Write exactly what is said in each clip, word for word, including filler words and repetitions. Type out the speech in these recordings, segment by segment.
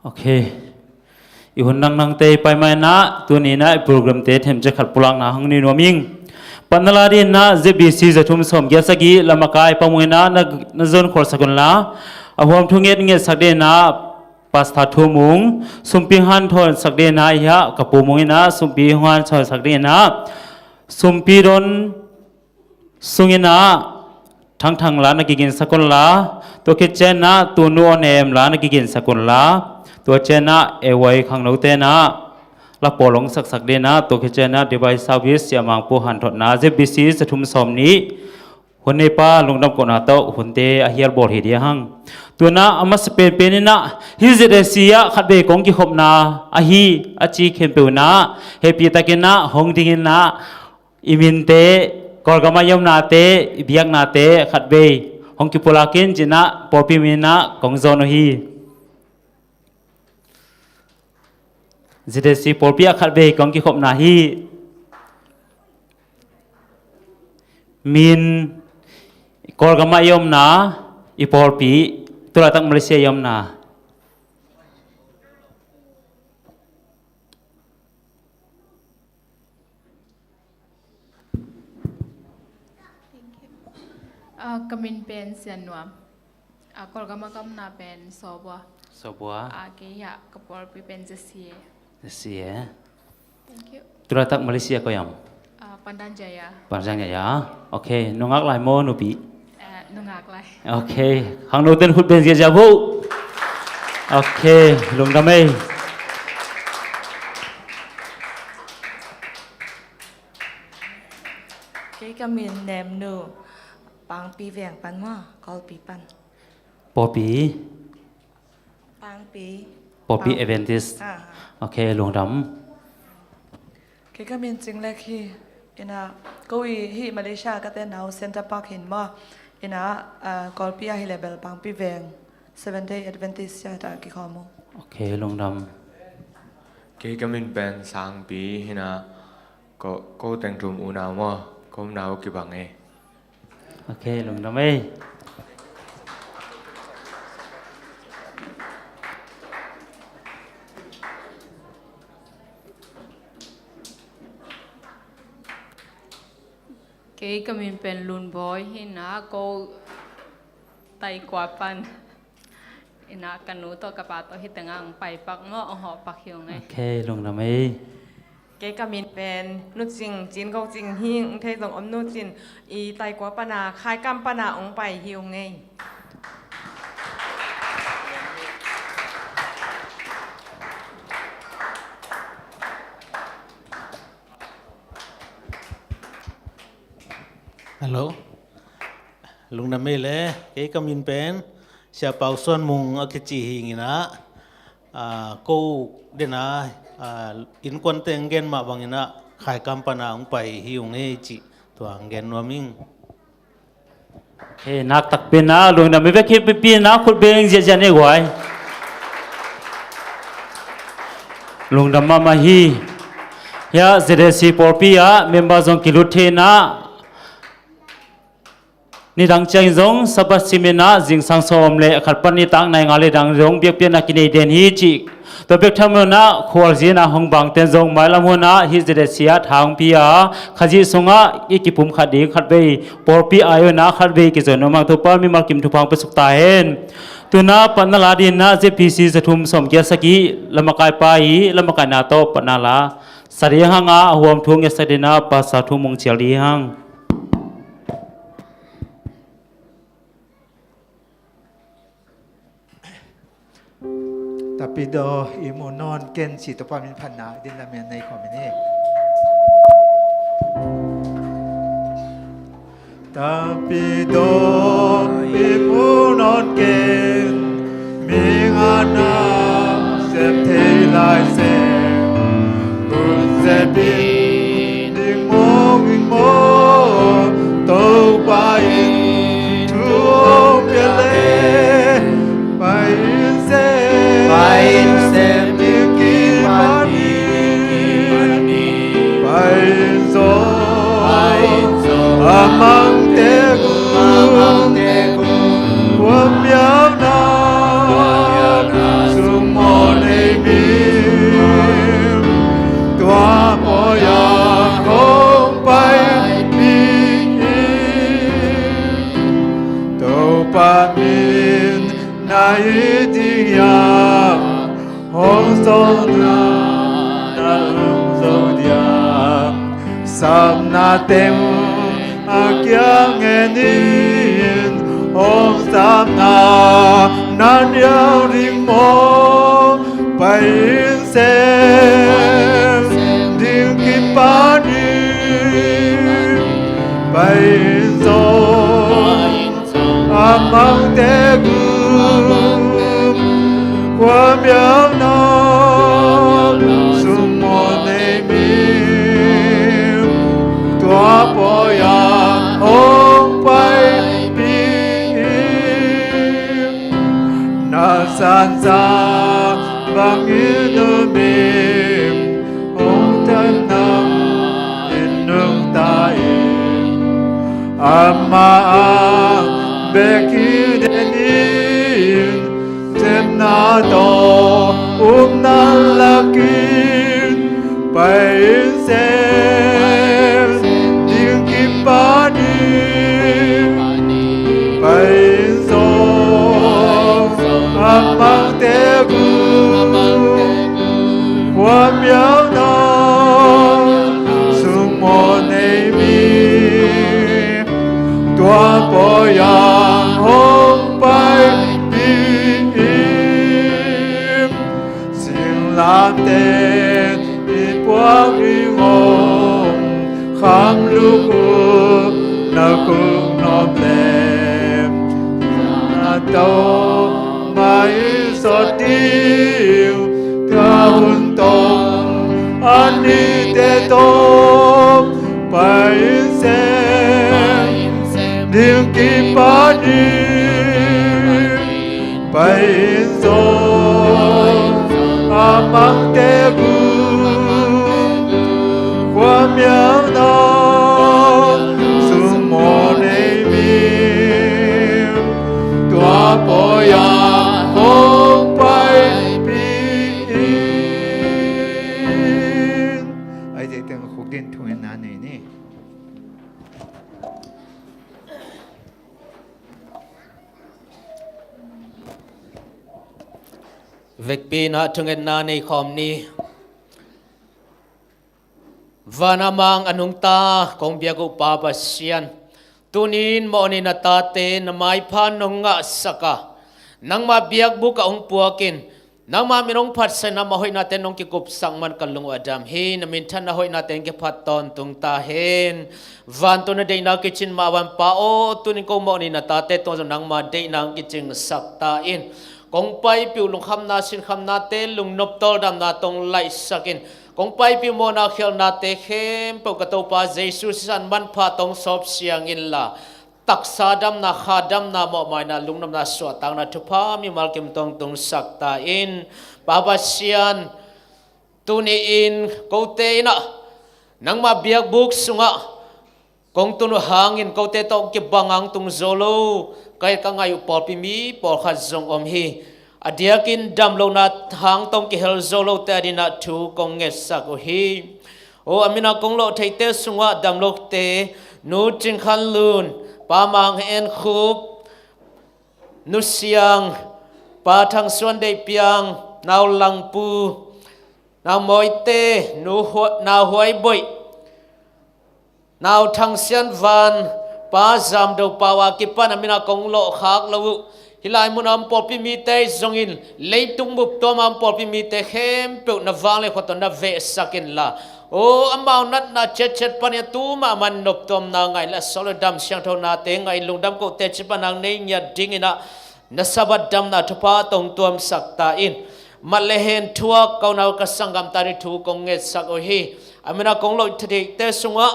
Ok. I hun nangnangte i pai mah inah, tuni inah i programte themcik khat pulakna hong nei nuam ing. Patna la ding inah Z B C za thum sawm giat sagih lamakai Pa Mung inah na, na zon kholsak unla, a huam thu ngetngetsak ding inah Pastor Thu Mung, sumpi hanthawnsak ding inah hiah ka Pu Mung inah sumpi hong hanthawnsak ding inah, sumpi don sung inah Thangthang la na kiginsak unla, tua khit ciang inah Tunu Aw Nem la na kiginsak unla, tua ciang inah A Y khangnote inah la pawl hong saksak ding inah, tua khit ciang inah Divine Service Siamang Pu hanthotna Z B C za thum sawm nih hun neipa lungdam kohna tawh hunte a hial bawl hi ding hang. Tu inah a masa penpen inah hih Z A C ah khatvei kong kikhopna ahi a ci khempeuh inah hehpihtak inah hong ding inah, i minte, Kawlgam ah i omnate, i biaknate khatvei hong kipulak in ci inah pawlpi min inah kong zawn uh hi. Z A C pawlpi ah khatvei kong kikhopna hi. Min, Kawlgam ah i omna, i pawlpi, tulaitak Malaysia i omna. Ah, ka min pen Sian Nuam. Ah, Kawlgam ah ka omna pen Sawbua. Sawbua. Ah, kei hiah ka pawlpi pen Z C A. Z C A. Thank you. Tulaitak Malaysia koi hiam? Ah, Pandan Jaya. Pandan Jaya. Ok, nungak lai maw nupi? Ah, nungak lai. Ok, khangnote in khut beng ziahziah vo. Ok, lungdam ei. Kei ka min Nem Nu, Pangpi veng pan maw, Kawlpi pan. Pawlpi? Pangpi. Pawlpi Pang- Adventist. Ah. Ok, lungdam. Kei ka min Cing Lek hi. Inah ko i hih Malaysia ka tenna uh Center Park hi maw. Inah, ah, Kawlpi ah hi leh bel Pangpi veng Seventh Day Adventist Church ah kikhawm uh. Ok, lungdam. Kei ka min pen Sangpi hi inah ko, ko teng thum unau maw, ko omna uh kibang ei. Ok, lungdam ei. Kei ka min pen Lun Bawi hi inah ko Taikua pan. Inah ka nu tawh ka pa tawh hih tengah hong paipak maw, hong hawhpak hi ung ei. Ok, lungdam ei. Kei ka min pen Nu Cing, Cin Go Cing hi, hong thei zong om Nu Cing, i Taikua pana, Khaikam pana hong pai hi ung ei. Hello. Lungdam ei le, kei ka min pen Sia Pau Suan Mung a kici hi inah, ah, ko dena, ah, innkuante hong gen mah bang inah Khaikam pana hong pai hi ung ei cih tua hong gen nuam ing. Hei, naktak pen ah lungdam ei, vekpi pi na khut beng ziahziah ni guai. Lungdam mahmah hi. Hiah Z A C pawlpi ah member zong kilut thei inah, nidang ciangin zong Sabbath sim inah zingsang sawm le khat pan nitak nai nga le dang zong biakpiakna kinei den hi cih. Tua bek tham lo inah khualzin ah hong bangten zong mailam hun ah hih Z A C ah tha hong pia, Khazih sungah i kipumkhat ding khatvei, pawlpi ai-awina khatvei kizon nuam hang Topa mimal kim thupha hong piasuk ta hen. Tu inah patna la ding inah Z P C za thum sawm giat sagih lamakaipa i lamakaina tawh patna la sa ding hang a, a huam thu ngetsak ding inah Pastor Thu Mung cial ding hang. Tapidaw i mu nawn ken ci Topa min phatna din lam in nei khawm in hi. Tapidaw i mu nawn ken, mi ngana sep thei lai seng, hun sep in ding mawng in maw, Topa in thu hong pia le, pai in sep, pai in sep ding kipan hi, pai in zaw, pai in zaw, a mangte gu, a mangte gu, kuamial Ahi ding hiam, hong sawlna na um zo diam? Sapna teng a kiang en in, hong sapna na nial ding maw? Pai in sem ding kipan in, pai in zaw a mangte gum, khuamialna sung maw nei mim, tua pawi ah hong paipih in. Na sansa bangin um in, hong tan nam in nungta in. Amah ang bek hi den in, sepna tawh upna lakin, pai in sem ding kipan in, pai in zaw a mangte gum, khuamialna sung maw nei mim, tua pawi ah hong paipih in. Singlamteh i puak ding om, kham luk uh na kuk nop leh, na tawh mah i sawt ding, tua hun tawh a nite tawh, pai in sem ding kipan in, pai in zaw a mangte gum, khuamialna sung maw nei mim, tua pawi ah hong paipih in. Ai, te teng khuk din thungetna nei ni. Vekpi-in ah thungetna nei khawm ni. Van a mang a nungta kong biak uh Pa Pasian, tuni-in mawhna in a tate na maipha nong ngahsak a, nangma biakbuk ah hong puak in, nangma min hong phatsan in, amah hoihnate nong kikupsak man ka lung uh a dam hi. Na minthanna hoihnate in kiphat tawntung ta hen. Vantung na deihna kicin mah bang Pa aw, tuni-in ko mawhna in a tate tungah zong nangma deihna hong kicingsak ta in. Kong paipih uh lungkhamna sinkhamnate lungnop tawldamna tawh hong laihsak in, kong paipih uh mawhna khialhnate khempeuh ka Topa Jesu sisan manpha tawh hong sawpsiang inla, taksa damna, kha damna, mawhmaina, lungnopna, suahtakna thupha mimal kim tawh hong tungsak ta in. Pa Pasian, tuni-in kote in ah nangma biakbuk sungah kong tun uh hangin kote tawh kibang a hong tung zo lo, ka et ka ngaih uh pawlpi mi pawlkhat zong om hi. A diakin damlohna hang tawh hong kihel zo lote adingin ah thu kong ngetsak uh hi. Aw, a min a kong lawh theite sungah damlohte, Nu Cing Khan Lun, Pa Mang En Khup, Nu Siang, Pa Thang Suan Deih Piang, Nau Lang Pu, Nau Mawite, Nu Hua-, Nau Huai Boih, Nau Thang Sian Van, Pa Zam Do Pau a kipan a min a kong lawh khak lo uh, hih lai mun a om pawlpi mite zongin, leitung bup tuam a om pawlpi mite khempeuh na vanglian khua tawh na vehsak inla, aw, amau natna ciatciat panin a tu mahmah in noptuamna ngaih le a sawt le dam siangtho nate ngaih in lungdam kote ci pan a hong nei ngiat dingin ah, na Sabbath damna thupha tawh hong tuamsak ta in. Mat le hen thuak ka unau ka sanggamte ading thu kong ngetsak uh hi. A min a kong lawh theite sungah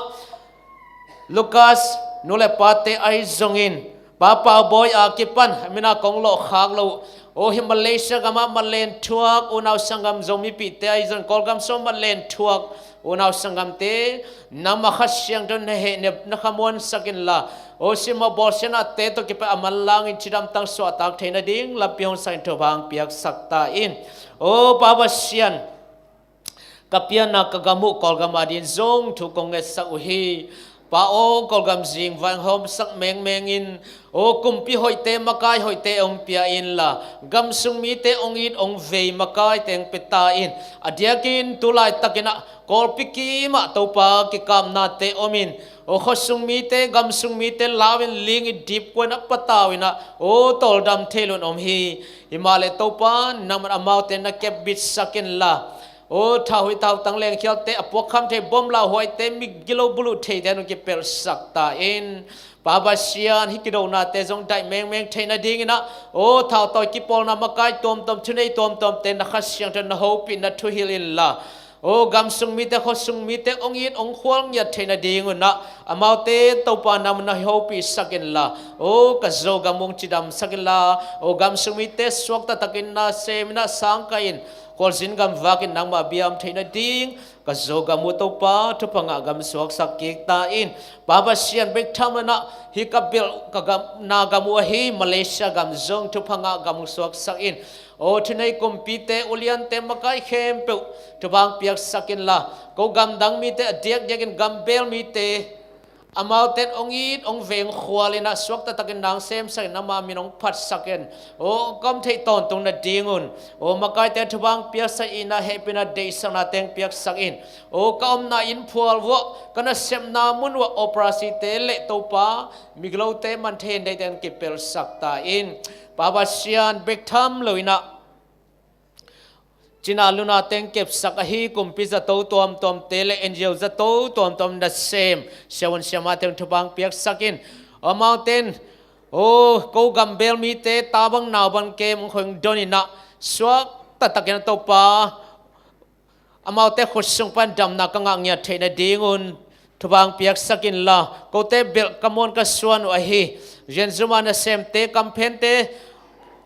Lucas nu le pate ahi zongin, Pa Pau Bawi a kipan a min a kong lawh khak lo uh, aw, hih Malaysia gamah mat le hen thuak unau sanggam Zomipihte ahi zongin, Kawlgam sung mat le hen thuak unau sanggamte, nangma Kha Siangtho in na hehnem na khamuansak inla, aw, simmawh bawlsiatnate tawh kipan a manlangin cidamtang suahtak theih nading lampi hong sak in, thupha hong piaksak ta in. Aw Pa Pasian, ka pianna ka gam uh Kawlgam adingin zong thu kong ngetsak uh hi. Pa aw, Kawlgam zing vai hong hawmsak mengmeng in, aw kumpi hoihte, makai hoihte hong pia inla, gamsung mite hong it hong vei makai teng pia ta in. A diakin tu laitakin ah Kawlpi kimah Topa kikapnate om in, aw khuasung mite, gamsung mite lau in, ling i dipkua in ah patau in ah, aw tawldam thei lo in om hi. Himahleh Topa, nangman amaute na kepbitsak inla, aw thau huih, thau tang, lengkhialte, a puakkhamte, bom lauhuaite, migilo buluh theite hong kipelhsak ta in. Pa Pasian, hih kidonate zong daih mengmeng thei nadingin ah, aw thautawi kipawlna, makai tuamtuam, thunei tuamtuamte na Kha Siangtho na hopih, na thuhilh inla, aw gamsung mite, khuasung mite hong it hong khual ngiat thei nadingun ah, amaute Topa nangman na hopihsak inla, aw ka Zogam hong cidamsak inla, aw gamsung mite suakta takin na sem in ah, sangkah in, khualzin gam vakin nangmah bia om thei nading, ka Zogam uh Topa thupha ngah gam suaksak kik ta in. Pa Pasian, bek tham lo in ah hih ka belh, ka gam, na gam uh ahi Malaysia gam zong thupha ngah gam hong suaksak in. Aw thunei kumpite, uliante, makai khempeuh thupha hong piaksak inla, ko gamdang mite, a diakdiakin gambel mite, amaute in hong it hong vei hong khual in ah, suakta takin nang semsak in, ama min hong phatsak in. Aw ka om theih tawntung nadingun, aw makaite thupha hong piaksak in ah, hehpihna, deihsakna teng piaksak in. Aw ka omna inn phual uah, ka nasepna mun uah operasite leh Topa, migilote man thei in deihte hong kipelhsak ta in. Pa Pasian, bek tham lo in ah cina luna teng kepsak ahi kumpi zato tuamtuamte leh N G O zato tuamtuam nasem siavuan siamate hong thupha hong piaksak in. Amaute in, aw ko gambel mite, ta bang nau bang kem hong khuang don in ah, suakta takin ah Topa, amaute khut sung pan damna ka ngah ngiat theih nadingun thupha hong piaksak inla, kote belh ka muan ka suan uh ahi, zen zuma nasemte, kamphente,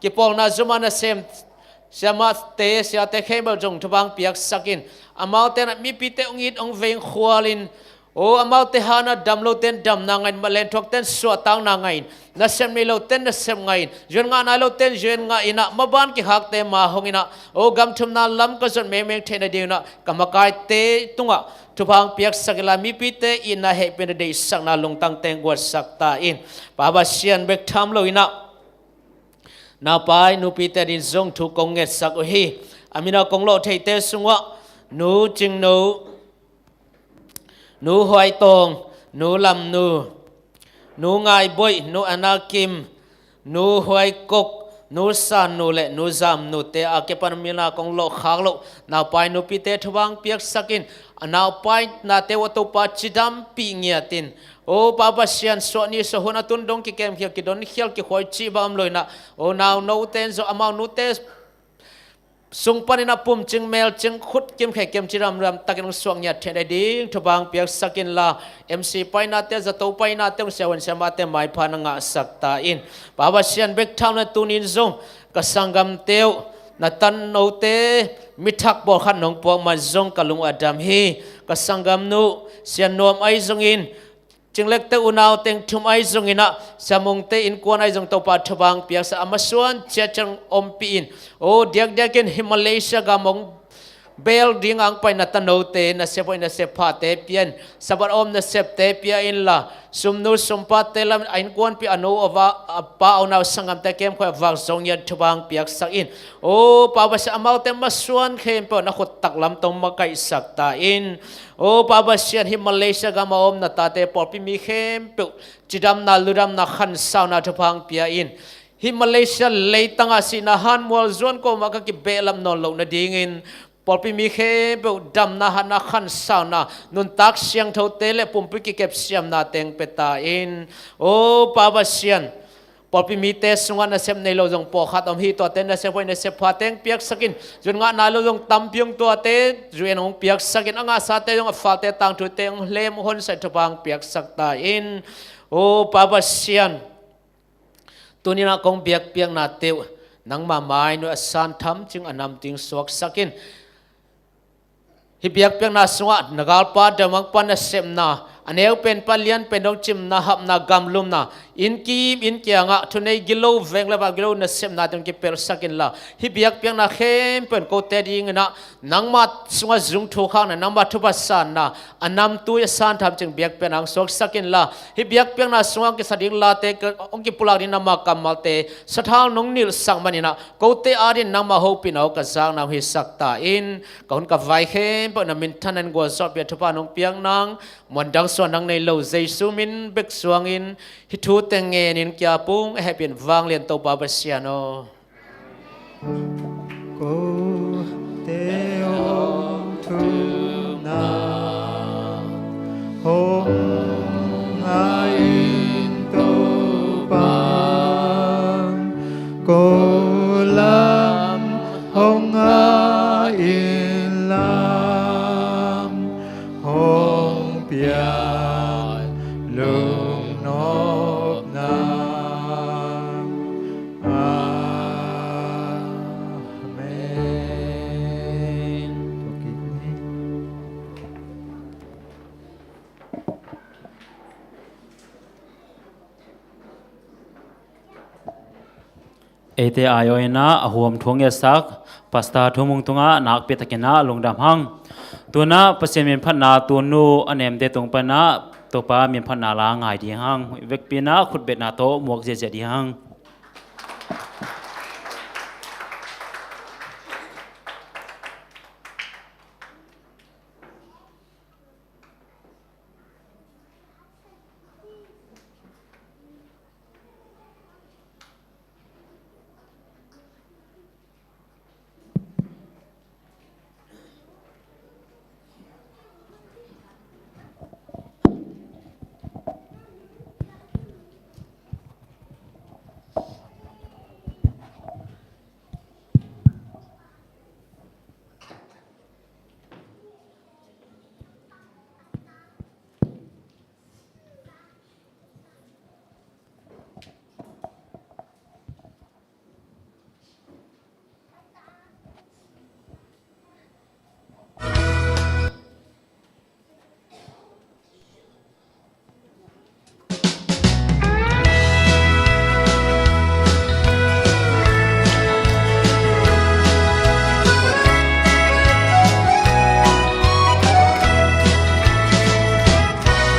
kipawlna zuma nasem, siamahte, siate khempeuh zong thupha hong piaksak in. Amaute in ah mipite hong it hong vei hong khual in, aw amaute hana, dam lote in damna ngah in, malen thuakte in suahtakna ngah in, nasep nei lote in nasep ngah in, zuan ngah nai lote in zuan ngah in ah, maban kikhakte ma hong in ah, aw gam thumna lam ka zot mengmeng theih nadingun ah, ka makaite tungah thupha hong piaksak inla, mipite itna, hehpihna, deihsakna lungtang teng guatsak ta in. Pa Pasian, bek tham lo in ah naupai nupite adingin zong thu kong ngetsak uh hi. A min a kong lawh theite sung uah Nu Cingno, Nu Huai Tawng, Nu Lam Nu, Nu Ngai Boih, Nu Ana Kim, Nu Huai Kok, Nu San Nu leh Nu Zam Nu te a kipan a min a kong lawh khak loh naupai nupite thupha hong piaksak in. A naupai nate uh a Topa cidampih ngiat in. Aw Pa Pasian, suah ni suah hun a tun dong kikemkhia, kidonkhial, kikhuai cih bang om lo in ah, aw naunote in zong amau nute sung panin a pumcing melcing, khut kimkhia, kimci ramram takin hong suak ngiat theih nading thupha hong piaksak inla, M C painate, zato painate, hong siavuan siamahte maipha na ngahsak ta in. Pa Pasian, bek tham lo in ah tuni in zong ka sanggamte uh, na tanote, mithak pawlkhat nong puak man zong ka lung uh a dam hi. Ka sanggamnu Sian Nuam ahi zongin, Cing Lek te unau teng thum ahi zongin ah, Siamungte innkuan ahi zong Topa thupha hong piaksak, a masuan ciatciat hong ompih in. Aw diakdiakin hih Malaysia gam hong bel ding a hong pai na tanote, nasep hoih nasep phate pia in, Sabbath a om nasepte pia inla, sumnu sumpate lam, a innkuanpih, a nu a va, a pa, a unau sanggamte khempeuh a vak zo ngiat thupha hong piaksak in. Aw Pa Pasian, amaute masuan khempeuh na khut taklam tawh makaihsak ta in. Aw Pa Pasian, hih Malaysia gam a om na tate, pawlpi mi khempeuh cidamna, ludamna, khansauna thupha hong pia in. Hih Malaysia leitangah sihna hanmual zuan kawmah ka kibehlap nawn loh nadingin, pawlpi mi khempeuh damna, hatna, khansauna, nuntak siangthote leh pumpi kikep siamna teng pia ta in. Aw Pa Pasian, pawlpi mite sungah nasep nei lo zong pawlkhat om hi, tuate nasep hoih nasep pha teng piaksak in. Zun ngah nai lo zong tampi hong, tuate zun hong piaksak in. A ngahsate zong a falte tangthu teng hong lem hong honsaih thupha hong piaksak ta in. Aw Pa Pasian, tuni in ah kong biakpiaknate uh nangma mai nuih a san tham cing, a nam cing suaksak in. Hih biakpiakna sungah na galpa Dam Mang pa nasepna, A neu pen, a lian pen dong cimna, hapna, gamlumna, inn kim inn kiangah thunei gilo, veng le van gilo nasepna tawh kipelhsak inla, hih biakpiakna khempeuh in kote dinginah nangma sungah zung thukhakna, nangma thupha sanna, a namtui a santham cing biakpiakna hong suaksak inla, hih biakpiakna sungah hong kisa ding late, hong kipulak ding nangma kammalte sathau nong nilhsak maninah kote adingin nangma hopihna uh ka zakna hong hisak ta in, ka hun ka vai khempeuh na minthanna in gualzawhpih a thupha nong piak nang, muandang suah nang nei lo Jesu min bek suangin hih thute ngenin kia pung a hehpih in, vanglian Topa Pasian aw. Kote hong thumna hong ngah in Topa, ko lam hong ngah in lam hong piak lungnopna. Amen. Eite ai-awh inah a huam thu hong ngetsak Pastor Thu Mung tungah nakpi takinah lungdam hang. Tunah Pasian minphatna tunu a nemte tung panah Topa minphatna la ngai ding hang. Vekpi inah khutbetna tawh muak ziahziah ding hang.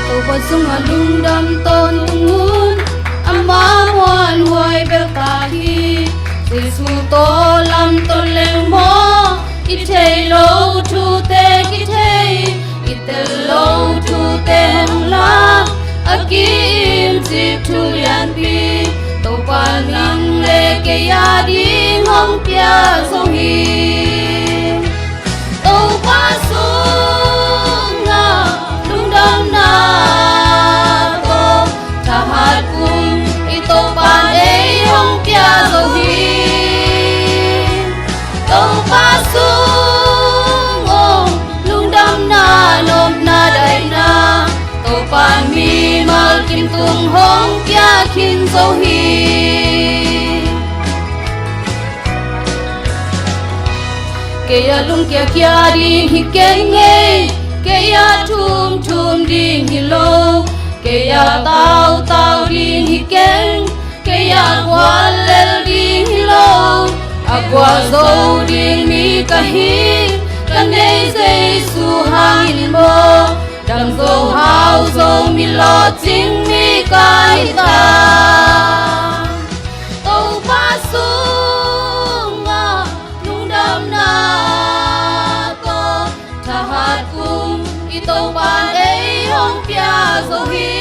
Topa sungah lungdam tawntung un, ama muanhuai beltak hi. Jesu tawh lamton leng maw, i theih loh thute kithei, i tel loh thute hong lak, a ki-imcik thu lianpi Topa nang le kei a ding hong pia zo hi. Topa sungah lungdamna tawh thahat kum i Topa ei hong pia zo hi. Topa sung aw, lungdamna, nopna, daihna, Topa mimal kim tung hong pia khin zo hi. Kei a lungkia kia ding hi keng ei, kei a thum thum ding hi lo, kei a tau tau ding hi keng, kei a guallel ding hi lo, a gualzo ding mi ka hi. Ka nei Jesu hangin maw, dam zo hau zo mi lawhcing mi ka hi ta. Topa sungah lungdamna tawh thahat kum i Topa ei hong pia zo hi.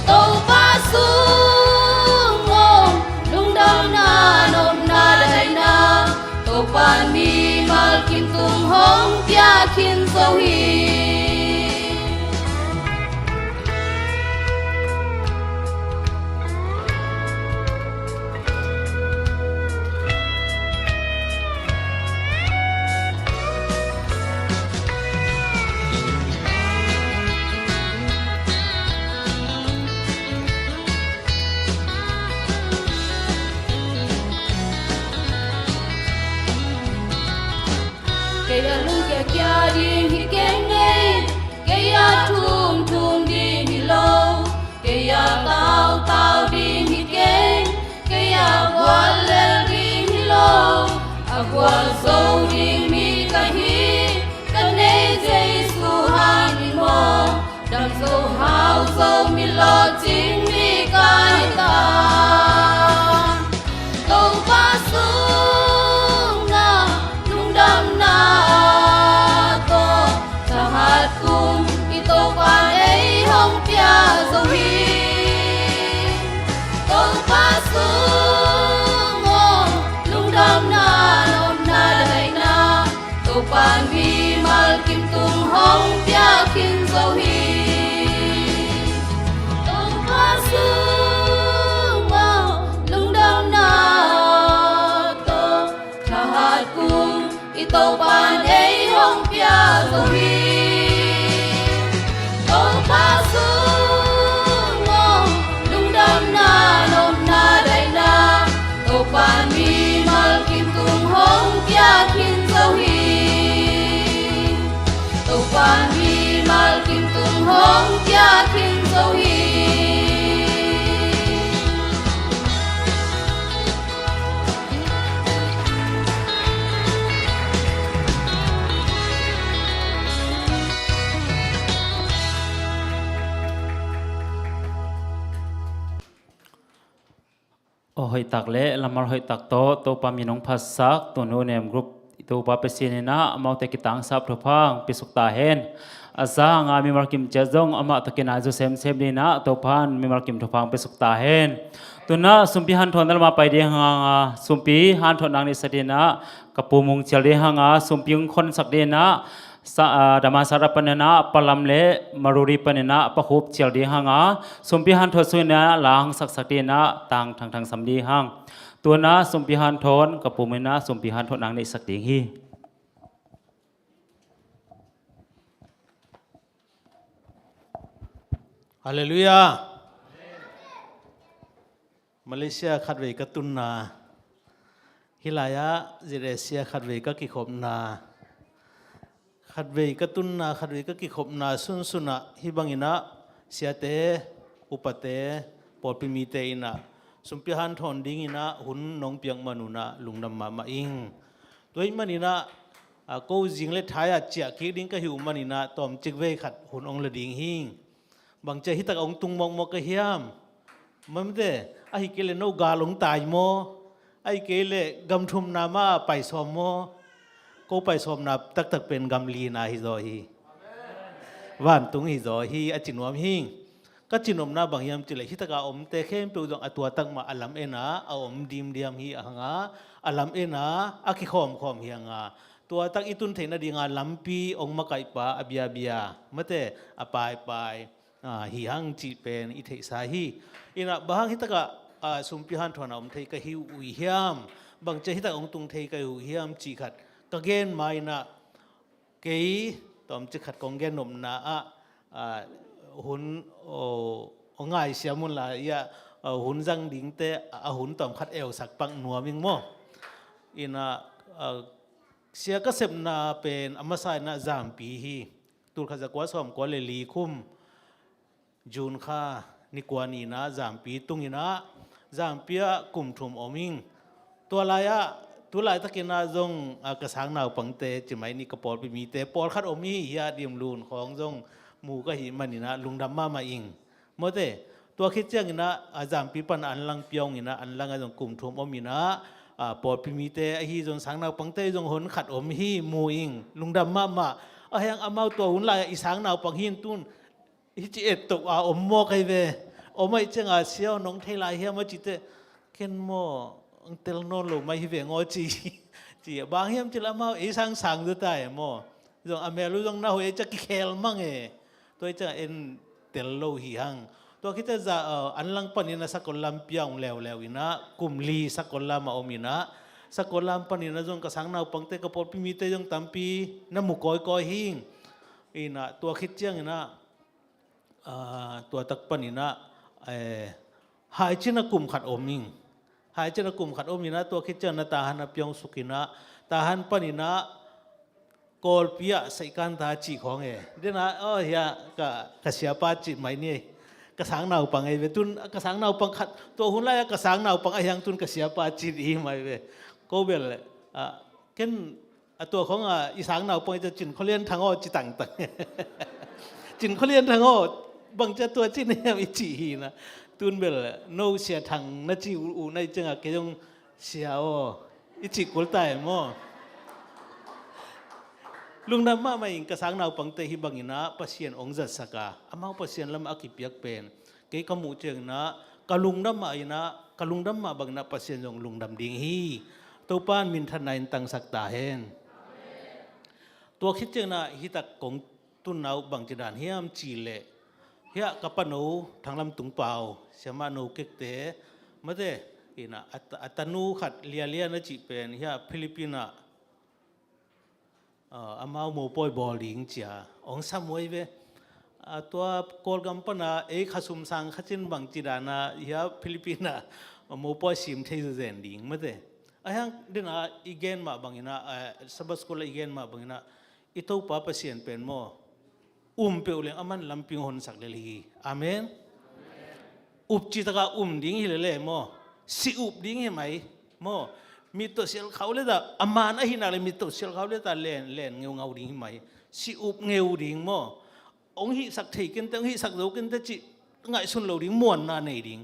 Topa sung aw, lungdamna, nopna, daihna, Topa mimal kim tung hong pia khin zo hi. zo hi. Topa sung aw, lungdamna nopna daihna, Topa mimal kim tung hong pia khin zo hi. Topa sung aw, lungdamna tawh thahat kung i Topa'n ei hong pia zo hi. Topa sung aw, lungdamna nopna daihna, Topa mimal kim tung hong pia khin zo hi. Topa mimal kim tung hong pia khin zo hi. Aw hoihtak le lammal hoihtak tawh Topa min hong phatsak Tun U Nem Group i Topa Pasian in ah amaute kitangsap thupha hong piasuk ta hen. A zang a mimal kim ciat zong amah tawh kinai zo semsem dingin ah Topa'n mimal kim thupha hong piasuk ta hen. Tu-in ah sumpi hanthawn na lam ah pai ding hang a, sumpi hanthawn nang neihsak dingin ah Ka Pu Mung cial ding hang a, sumpi hong khonsak dingin ah Sa, ah, Damansara panin ah Pa Lam le Maruri panin ah Pa Khup cial ding hang a, sumpi hanthawn sungin ah la hong saksak dingin ah Tang Thang Thang sam ding hang. Tu-in ah sumpi hanthawn, Ka Pu Mung in ah sumpi hanthawn nang neihsak ding hi. Halleluiah. Malaysia khatvei ka tunna, hih lai-ah Z S C ah khatvei ka kikhopna, khatvei ka tunna, khatvei ka kikhopna sunsun ah hih bangin ah siate, upate, pawlpi mite in ah sumpi hanthawn dingin ah hun nong piak man un ah lungdam mahmah ing. Tua ahih manin ah, a, ko zing le thai ah ciah kik ding ka hih uh manin ah tawmcik vei khat hun hong la ding hi. Bangci a hitak hong tung mawkmawk ka hiam? Mate, ahih kei leh no gal hong tai maw? Ahih kei leh gam thumna mah paisawm maw? Ko paisawmna taktak pen gam lina hizaw hi. Vantung hizaw hi, a ci nuam hi. Ka cinopna bang hiam cih leh hitak a omte khempeuh zong a tuatak mah a lam-en a, a om dimdiam hi a hang a, a lam-en a, a kikhawmkhawm hi hang a, tuatak i tun theih nading a lampi hong makaihpa a biabia, mate, a paipai, a, hi hang cih pen i theihsa hi. In ah bang hang hitak a, a, sumpi hanthawn a om thei ka hi uh hiam? Bangci a hitak hong tung thei ka hi uh hiam cih khat ka gen ma in ah, kei tawmcik khat kong gen nopna ah, a, hun, aw, aw ngaisiam un la, ia, a, hun zang dingte a hun tawmkhat eusak pak nuam ing maw? In ah, a, sia ka sepna pen a masa in ah Zampi hi. Tulkhat zakua sawmkua le li kum June kha ni kua ni-in ah Zampi tung in ah, Zampi ah kum thum om ing. Tua lai-ah, tu laitakin ah zong, a, ka sang naupangte, ci mai ni, ka pawlpi mite pawlkhat om hi, hiah Dim Lun khawng zong mu ka hih manin ah lungdam mahmah ing. Mate, tua khit ciangin ah, a, Zampi pan an lang pia ung in ah, an lang ah zong kum thum om in ah, a, pawlpi mite ahi zong sang naupangte zong hon khat om hi, mu ing, lungdam mahmah. A hiang amau tua hun lai-ah i sang naupang hi in tun, hi ci et toh a om maw kai ve. Om ahih ciang a, sia aw nong thei lai hiam a cih teh, ken maw, ong tel nawn lo mai hi veng aw ci. Ci bang hiam cih leh amau ei sangsang zaw ta e maw. Zong a mel uh zong na hoih ei ciang kikhel mang e. Tua ahih ciang en tel lo hi hang. Tua khit ciang za, a, an lang panin ah Sakol lam pia ung leuleu in ah, kum li Sakol lam ah om in ah, Sakol lam panin ah zong ka sang naupangte, ka pawlpi mite zong tampi na mu kawikawi hi ing. In ah tua khit ciangin ah, a, tua tak panin ah, eh, Haicin ah kum khat om ing. Haicin ah kum khat om in ah, tua khit ciang na Tahan ah pia ung suk in ah, Tahan panin ah Kawlpi ah Saikan ta cih khawng e. Den ah, aw hiah ka, ka siapa cih mai ni. Ka sang naupang ei ve. Tun ka sang naupang khat, tua hun lai-ah ka sang naupang a hiang tun ka siapa cih hi mai ve. Ko bel, a, ken a tua khawng a i sang naupang i ca Cin Khua Lian Thang aw ci tangtang. Cin Khua Lian Thang aw, bangci a tua cih na hiam i cih hi in ah. Tun bel no Sia Thang na ci uh, uh na hih ciang a kei zong sia aw i cih kul ta e maw. Lungdam mahmah ing, ka sang naupangte hih bangin ah Pasian hong zatsak a, amau Pasian lam a kipiak pen kei ka muh ciangin ah ka lungdam mah in ah, ka lungdam mah bangin ah Pasian zong lungdam ding hi. Topa in minthanna in tangsak ta hen. Tua khit ciangin ah hih tak kong tunna uh bangci dan hiam cih leh, hiah ka pano Thanglam Tung Pau, siamah no kekte, mate, in ah a ta-, a tanu khat Lia Lia na cih pen hiah Philippine ah, ah, amau mopawi bawl ding ci a hong sam uh ahi ve. Ah, tua Kawlgam pan a ei kha sum sang kha cin bangci dan a hiah Philippine ah mopawi sim thei zenzen ding, mate. Ahi hang den a i gen mah bangin ah, ah, Sabbath school a i gen mah bangin ah, i Topa Pasian pen maw, um peuh leng aman lampi hong honsak lel hi. Amen. Up citaka um ding hi lele maw, si up ding hi mai maw. Mit tawh sial khau leta, a man ahih nak leh mit tawh sial khau leta len, len ngeungau ding hi mai. Si up ngeu ding maw. Hong hihsak thei kente, hong hihsak zo kente cih ngaihsun lo ding, muanna nei ding.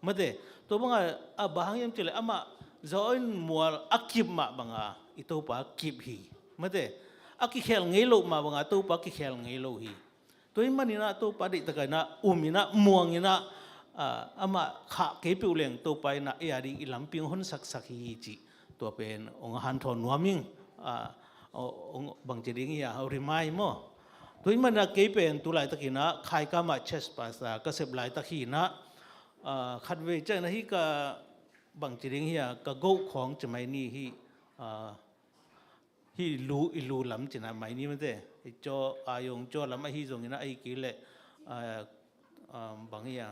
Mate, tua banga, a, bang hang hiam cih leh amah zaw in mual a kip mah banga i Topa kip hi. Mate, a kikhel ngei loh mah banga Topa kikhel ngei lo hi. Tua ahih manin ah Topa deihtak in ah um in ah muang in ah, ah, amah khah kei peuh leng Topa in ah ei a ding i lampi hong honsaksak hi cih tua pen hong hanthawn nuam ing. Ah, hong, hong bangci ding hi a, hong remind maw. Tua ahih manin ah kei pen tu laitakin ah Khaikam ah church pastor ka sep laitak hi in ah, ah, khatvei ciangin ah hih ka bangci ding hi a, ka goh khawng ci mai ni hih, ah, hih lu, i lu lam cih na mai ni mate. I caw, a yong caw lam ahi zongin ah ahi kei leh, ah, ah, bang hi a,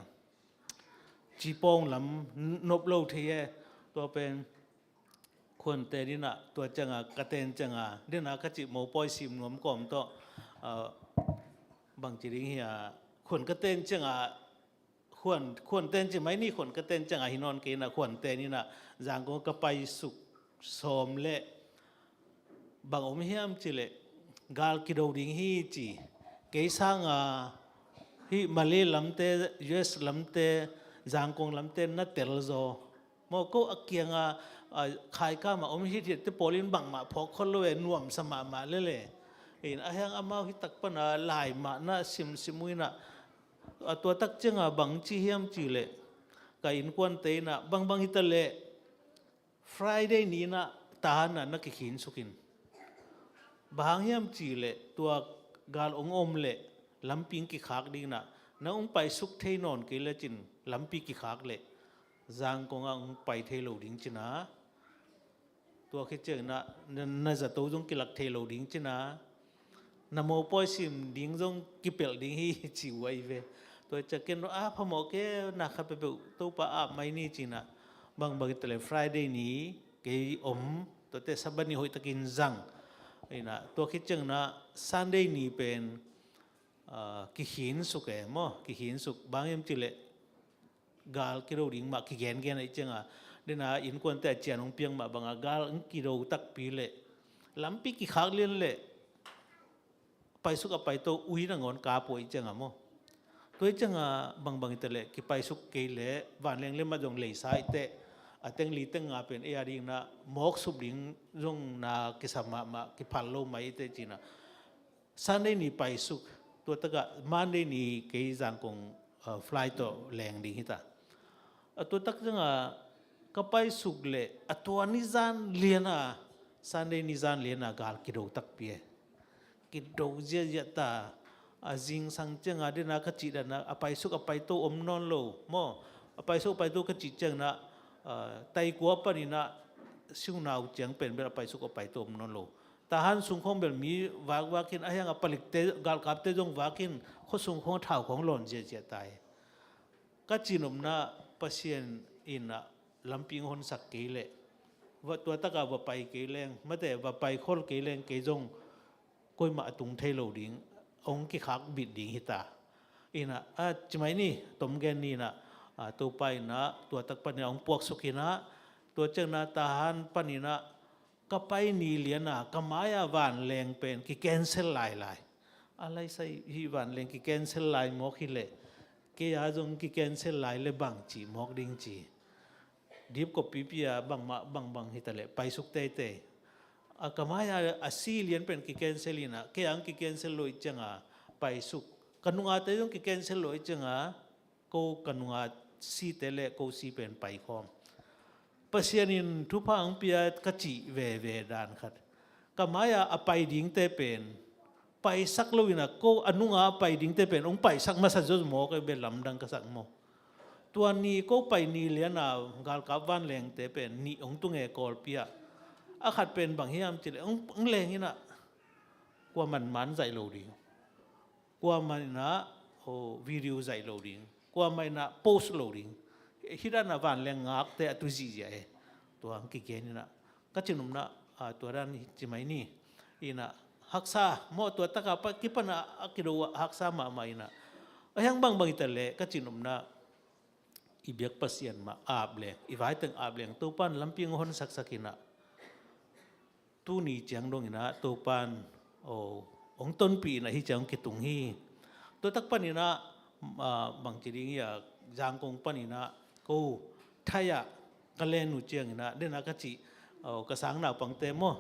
cipawng lam nop lo thei e. Tua pen khuante din ah, tua ciang a ka ten ciang a, din a ka cih mopawi sim nuam kawm tawh, ah, bangci ding hi a, khuan ka ten ciang a, khuan, khuan ten ci mai ni, khuan ka ten ciang a hi nawn kei in ah, khuan ten in ah Zangkong ka paisuk sawm leh bang om hiam cih leh gal kido ding hi ci. Kei sang a hih Malay lamte, U S lamte, Zangkong lamte na tel zaw maw. Ko a kiang a, a, Khaikam ah om hithiatte pawl in bangmah phawk khol lo e, nuamsa mahmah lele. In ahi hang amau hih tak pan a lai mah na simsim uh in ah, a, tua tak ciang a bang ci hiam cih leh ka innkuante in ah bangbang hi ta leh Friday ni in ah tahan a na kikhinsuk in. Bang hang hiam cih leh tua gal hong om leh lampi hong kikhak ding in ah, na hong paisuk thei nawn kei lecin lampi kikhak leh Zangkong ah hong pai thei lo ding ci in ah, tua khit ciangin ah na, na zato zong kilak thei lo ding ci in ah, na mopawi sim ding zong kipelh ding hi ci uh ahi ve. Tua ciang ken a phamawh kei, na khat peuhpeuh Topa ap mai ni ci in ah, bangbang hi ta leh Friday ni kei om, tuate Sabbath ni hoihtakin zang. In ah tua khit ciangin ah Sunday ni pen, ah, kikhinsuk e maw, kikhinsuk. Bang hiam cih leh gal kido ding mah kigengen ahih ciang a, den a innkuante a cian hong piang mah bang a gal hong kido takpi leh lampi kikhak lian leh paisuk a paito ui nangawn kap uh ahih ciang a maw. Tua ahih ciang a bangbang hi ta leh kipaisuk kei leh vanleng le mat zong leisa hi teh, a teng li teng nga pen ei a ding in ah mawk sup ding zong na kisa mahmah, kiphal lo mai hi teh ci in ah Sunday ni paisuk, tua tak ah Monday ni kei Zangkong, uh, flight tawh leng ding hi ta. A tua tak ciang a ka paisuk leh a tua ni zan lian a, Sunday ni zan lian a gal kido takpi e. Kido ziahziah ta. A zingsang ciang a den a ka cih dan a, a paisuk a paito om nawn lo maw. A paisuk a paito ka cih ciang in ah, ah, Taikua panin ah Siunau ciang pen bel a paisuk a paito om nawn lo. Tahan sung khawng bel mi vakvak in, ahi hang a palikte, galkapte zong vak in, khua sung khawng a thau khawng lawn ziahziah ta hi. Ka cihnopna, Pasian in ah lampi hong honsak kei leh, va, tua tak a va pai kei leng, mate, va pai khol kei leng, kei zong koimah a tung thei lo ding, hong kikhak bit ding hi ta. In ah, a, ci mai ni, tom gen ni in ah, a, Topa in ah tua tak panin ah hong puaksuk in ah, tua ciang in ah Tahan panin ah ka pai ni lian a ka mai a vanleng pen ki-cancel lailai. A laisai hih vanleng ki-cancel lai mawk hi leh kei a zong ki-cancel lai leh bang cih mawk ding ci. Dipkop pipi a bangmah bangbang hi ta leh paisuk teitei. A ka mai-a a si lian pen ki-cancel in ah, kei ang ki-cancel lo i cianga paisuk. Ka nungate zong ki-cancel lo i cianga ko ka nunga site le ko si pen paikhawm. Pasian in thupha ang pia ka cih veve dan khat. Ka mai-a a pai dingte pen paisak lo in ah, ko a nunga a pai dingte pen hong paisak masa zaw maw, ka bia lamdang ka sak maw. Tua ni ko pai ni liana galkap vanlengte pen nih hong tung e Kawlpi ah. A khat pen bang hiam cih leh hong, hong leng in ah, kuaman man zaih lo ding, kuaman in ah, oh, video zaih lo ding, kuaman in ah post lo ding. Hih dan a vanleng ngakte a tu zihziah e. Tua hong kigen in ah, ka cih nopna, ah, tua dan hi ci mai ni. In ah haksa maw, tua tak a pa, kipan a, a kido ah haksa mahmah in ah. A hiang bangbang hi ta leh ka cih nopna, i biak Pasian mah ap leng, i vaiteng ap leng, Topa'n lampi hong honsaksak in ah, tuni ciang dong in ah Topa'n, oh, hong tonpih in ah hih ciang hong kitung hi. Tua tak pan in ah, ah, bangci ding hi a, Zangkong pan in ah ko Thai ah ka len uh ciang in ah, den a ka cih, oh, ka sang naupangte maw,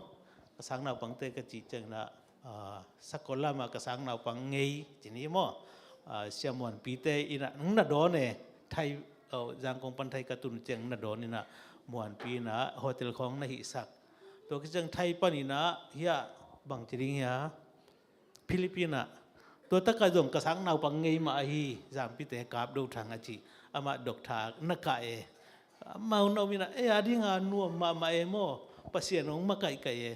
ka sang naupangte ka cih ciang in ah, ah, sakol lam a ka sang naupang ngei ci ni maw, ah, Sia Muanpite in ah hong na dawn e. Thai, oh, Zangkong pan Thai ka tun uh ciang na dawn in ah, Muanpi in ah hotel khawng na hihsak. Tua khit ciang Thai pan in ah, hih ah bangci ding hi a, Philippine ah, tua tak a zong ka sang naupang ngei mah ahi, Zampite Kap Do Thang a cih, amah doctor na kah e. Amau na om in ah, ei a ding a nuam mahmah e maw, Pasian hong makaihkaih e.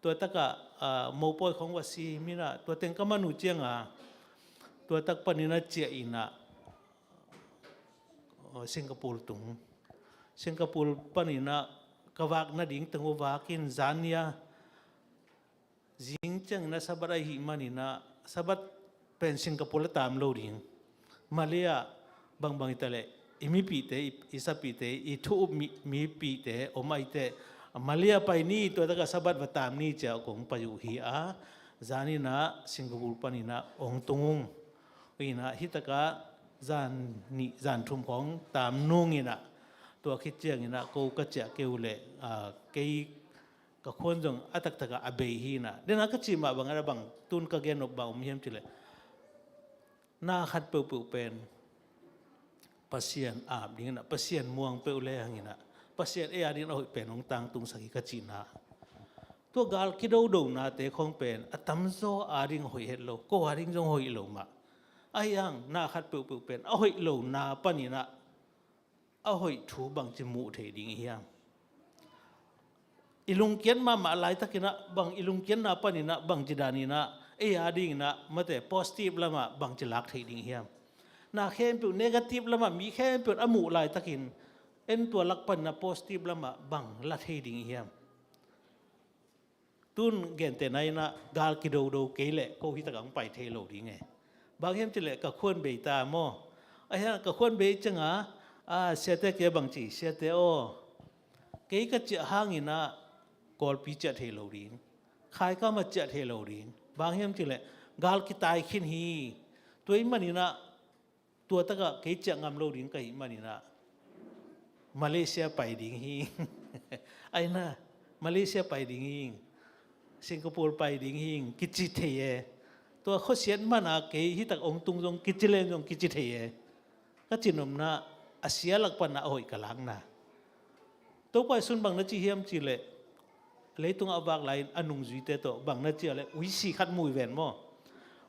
Tua tak a, ah, mopawi khawng va sim in ah, tua teng ka man uh ciang a, tua tak pan in ah ciah in ah, oh, Singapore tung. Singapore pan in ah ka vak nading teng uh vak in, zan ni a, zing ciang in ah Sabbath ahih man in ah, Sabbath pen Singapore ah tam lo ding. Malay ah bangbang hi ta leh, i mipihte, i, i sapihte, i thu-up mi, mipihte om ahih teh, Malay ah pai ni, tua tak a Sabbath va tam ni ci a kong pai uh hi a, zan in ah Singapore pan in ah hong tung ung. In ah hih tak a zan nih zan thum khawng tam nung in ah, tua khit ciang in ah ko ka ciah kei uh leh, ah, kei ka khuan zong a taktak a a bei hi in ah. Den a ka cih mah bang a, bang tun ka gen nop bang om hiam cih leh, na khat peuhpeuh pen Pasian ap ding in ah, Pasian muang peuh le hang in ah, Pasian ei a ding a hoih pen hong tangtungsak hi ka cihna. Tua gal kidodonate khawng pen a tamzaw a ding hoih het lo, ko a ding zong hoih lo mah. Ahi hang na khat peuhpeuh pen a hoih lona pan in ah a hoih thu bangci muh theih ding i hiam? I lungkiat mahmah laitak in ah, bang i lungkiatna pan in ah, bangci dan in ah, ei a ding in ah, mate, positive lam ah bangci lak theih ding i hiam? Na khempeuh negative lam ah mi khempeuh a muh laitak in, en tua lak pan in ah positive lam ah bang la thei ding i hiam? Tun gentehna in ah gal kidodo kei leh ko hih tak ah hong pai thei lo ding e. Bang hiam cih leh ka khuan bei ta maw. Ahi hang ka khuan bei ciang a, a, siate kiang bang ci, siate aw, kei ka ciah hang in ah Kawlpi ciah thei lo ding, Khaikam ah ciah thei lo ding. Bang hiam cih leh gal kitai khin hi. Tua ahih man in ah, tua tak ah kei ciah ngam lo ding ka hih man in ah, Malaysia pai ding hi. Ahi na, Malaysia pai ding hi, Singapore pai ding hi, kici thei e. Tua khuasiat man a kei hih tak hong tung zong kici leng zong kici thei e. Ka cih nopna, a sia lak pan a hoih ka lakna. Topa Jesu'n bang na ci hiam cih leh, leitung ah a vak lai-in a nungzuite tawh bang na ci a leh, uisi khat mu hi ven maw.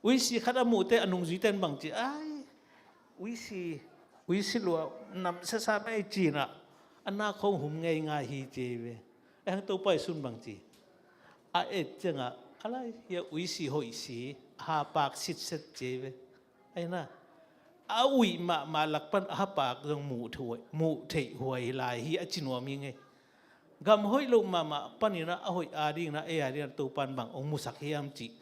Uisi khat a muh teh a nungzuite in bang ci, ai, uisi, uisi lua, nam sasa mei ci in ah, a nak khawng hum ngeingai hi ci hi ve. Ahi hang Topa Jesu'n bang ci, a et ciang ah, a lai hia, uisi hoih si, a hapak sitset ci hi ve. Ahi na, a uih mahmah lak pan a hapak zong muh theih huai, muh theih huai lai hi a ci nuam hi ngei. Gam hoih loh mahmah pan in ah a hoih a ding in ah, ei a ding in ah Topa'n bang hong musak hiam cih,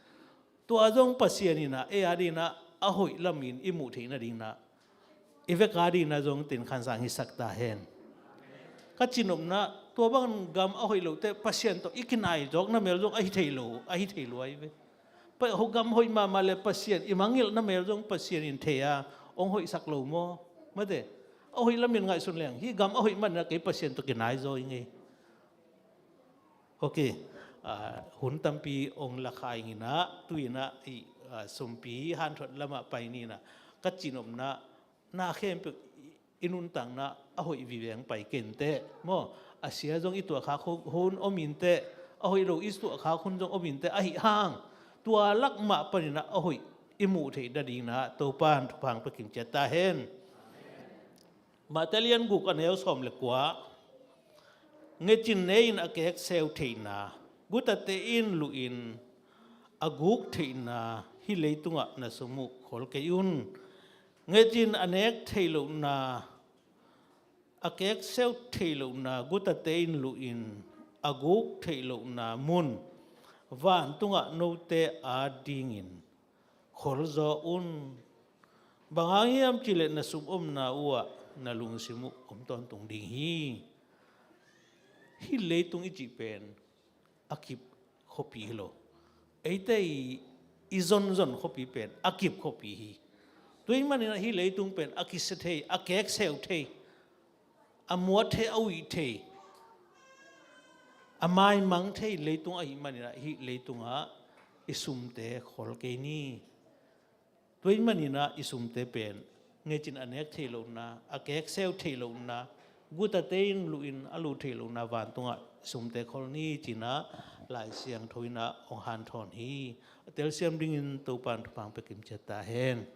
tua zong Pasian in ah ei a ding in ah a hoih lam in i muh theih nading in ah, i vek a ding in ah zong tin khansang hisak ta hen. Ka cih nopna, tua bang gam a hoih loh teh Pasian tawh i kinai zawk na mel zong ahi thei lo, ahi thei lo ahi ve. Pa, ho gam hoih mahmah leh Pasian i mangngilh na mel zong Pasian in thei a, hong hoihsak lo maw? Mate, a hoih lam in ngaihsun leng, hih gam a hoih man in ah kei Pasian tawh kinai zaw hi ngei. Ok. ah, hun tampi ong la kha ing in ah, tu in ah i, ah, sumpi hanthot lamah pai ni in ah, ka cihnopna na khempeuh i nuntakna a hoih viveng pai kei inteh maw? A sia zong i tuahkhak hun om inteh, a hoih lo i tuahkhak hun zong om inteh, ahi hang tua lak mah panin ah a hoih i muh theih nadingin ah Topa'n thupha ong pia kim ciat ta hen. Matthai lian guk a neu sawm le kua. Ngecin ne-in a kekseu theihna, gutate in luhin a guk theihna, hih leitungah na sum uh khol kei un. Ngecin a nek theih lohna, a kekseu theih lohna, gutate in luhin a guk theih lohna mun vantungah note adingin kholzaw un. Bang hang hiam cih leh na sum omna uh ah na lungsim uh om tawntung ding hi. Hih leitung i cih pen a kip khuapi hi lo. Eite i, i zonzon khuapi pen a kip khuapi hi. Tua ahih manin ah hih leitung pen a kisia thei, a kekseu thei, a muat thei, a uih thei, a maimang thei leitung ahih manin ah hih leitungah i sumte khol kei ni. Tua ahih manin ah i sumte pen ngecin a nek theih lohna, a kekseu theih lohna, gutate in luhin a luh theih lohna vantungah i sumte khol ni ci-in ah Lai Siangtho in ah hong hanthawn hi. A telsiam dingin Topa'n thupha ong pia kim ciat ta hen.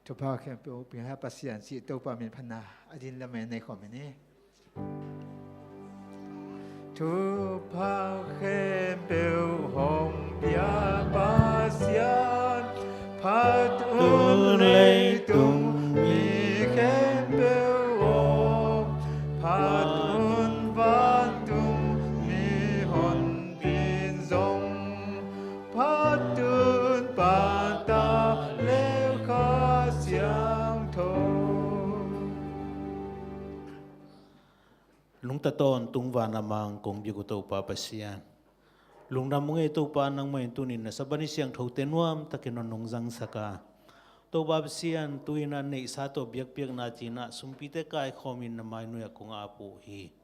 Thupha khempeuh hong pia Pasian cih Topa min phatna a din lam en nei khawm hi ni. Thupha khempeuh hong pia Pasian, phat un leitung mi khempeuh aw, phat un vantung mi honpin zong, phat un pata leu Kha Siangtho. Lungta tawntung van a mang kong biak uh Topa Pasian, lungdam ung ei Topa, nangmah in tuni-in na saban i siangthote nuamtakin hong nungzangsak a, Topa Pasian, tu-in a neihsa tawh biakpiakna ci-in ah sumpite kaikhawmin na mainuai ah kong ap uh hi.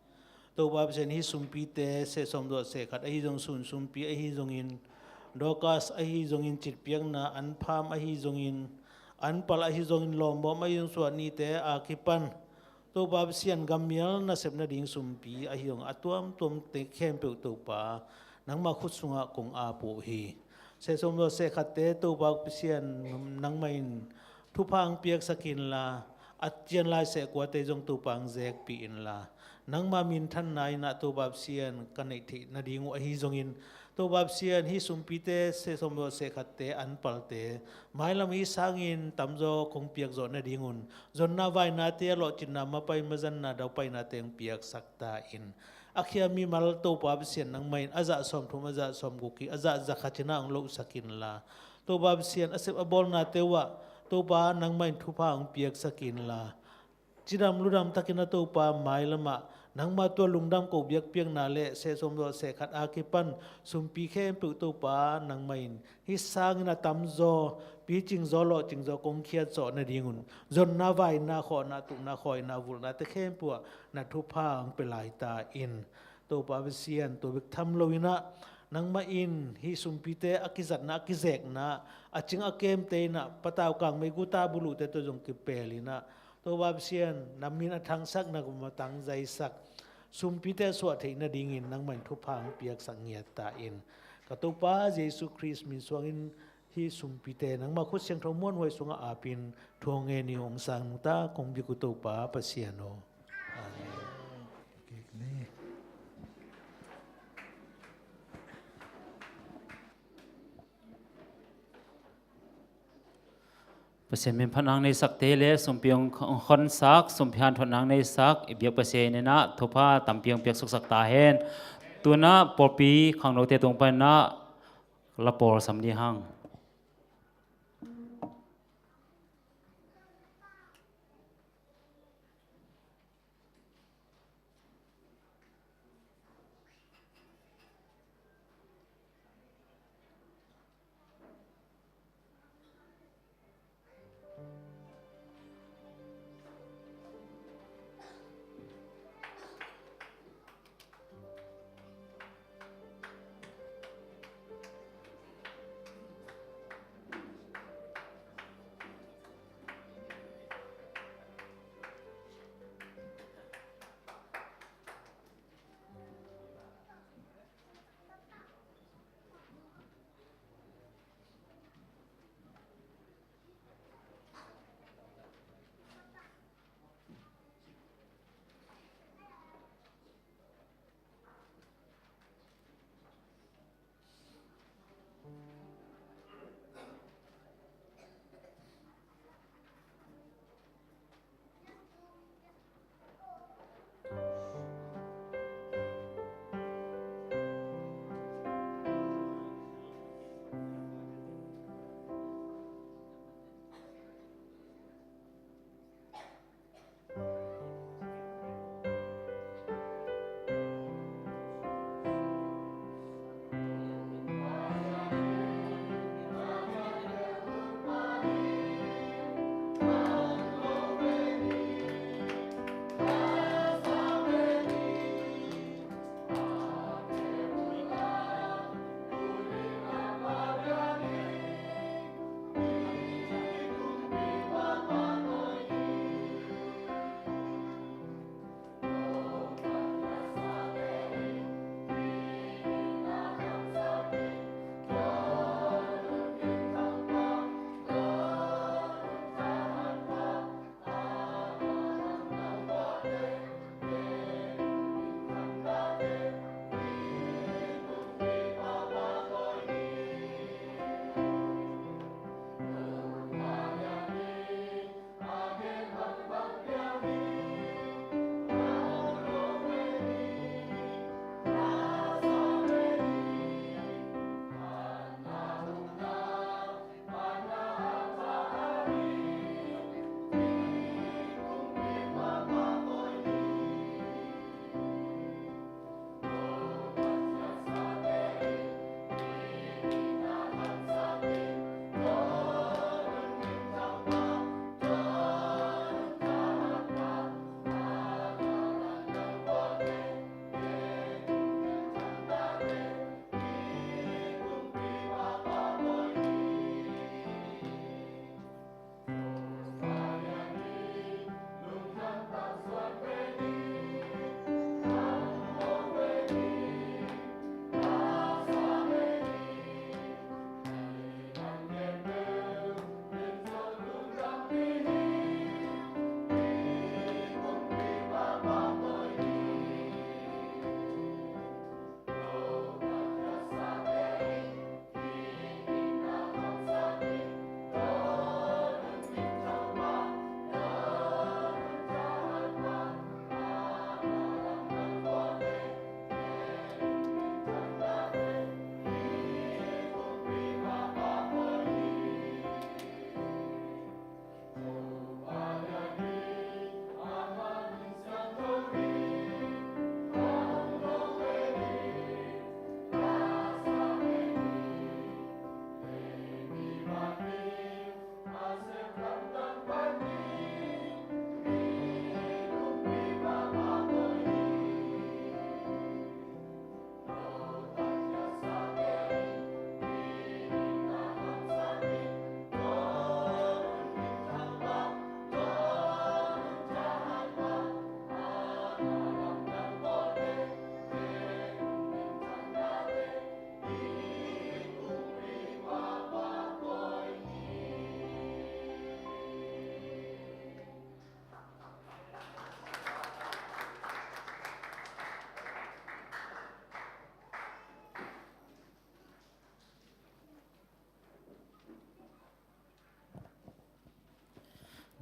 Topa Pasian, hih sumpite seh sawm zawh seh khat ahi zong, sun sumpi ahi zongin, Dorcas ahi zongin, citpiakna anpham ahi zongin, anpal ahi zongin, lawmbawm ahi zong, suah nite a kipan Topa Pasian, gammial nasep nading sumpi ahi zong, a tuamtuamte khempeuh Topa, nangmah khut sungah kong ap uh hi. Seh sawm zawh seh khatte Topa Pasian, nangmah in thupha hong piaksak inla, a cian lai seh kuate zong Topa hong zekpih inla, nangmah minthanna in ah Topa Pasian, ka neih theih nading uh ahi zongin, Topa Pasian, hih sumpite seh sawm zawh seh khatte anpalte mailam hih sangin tamzaw kong piakzawh nadingun, zonna vainate, a lawhcinna, mapai mazanna, daupainate hong piaksak ta in. A khia mimal Topa Pasian, nangmah in a zah sawmthum, a zah sawmguk hi, a zah zakhat in ah hong lohsak inla, Topa Pasian, a sep a bawlnate uh ah Topa nangmah in thupha hong piaksak inla, cidam ludam takin ah Topa mailamah nangmah tua lungdam ko biakpiakna le seh sawm zawh seh khat a kipan sumpi khempeuh Topa nangmah in hih sangin a tamzaw, picingzaw, lawhcingzaw kong khiatzawh nadingun, zonna vaina, khawhna tuhna, khawina vulhnate khempeuh ah na thupha hong pia lai ta in. Topa Pasian, tua bek tham loin ah nangmah in hih sumpite a kizatna, a kizekna, a cing a kemte in ah patau kang meiguta buluhte tawh zong kipelin ah, Topa Pasian, na min a thangsak, na gum a tangzaisak sumpite a suah theih nadingin nangmah in thupha hong piaksak ngiat ta in. Ka Topa Jesu Khrist min suangin hih sumpite nangmah khut siangtho muanhuai sungah apin thu hong ngen hi. Hong sang nungta kong biak uh Topa Pasian aw. Amen. Pasian min phatna hong neisakte le sumpi hong khonsak, sumpi hanthotna hong neisak i biak Pasian in ah thupha tampi hong piaksuksak ta hen. Tu-in ah pawlpi khangnote tung panin ah la pawl sam ding hang.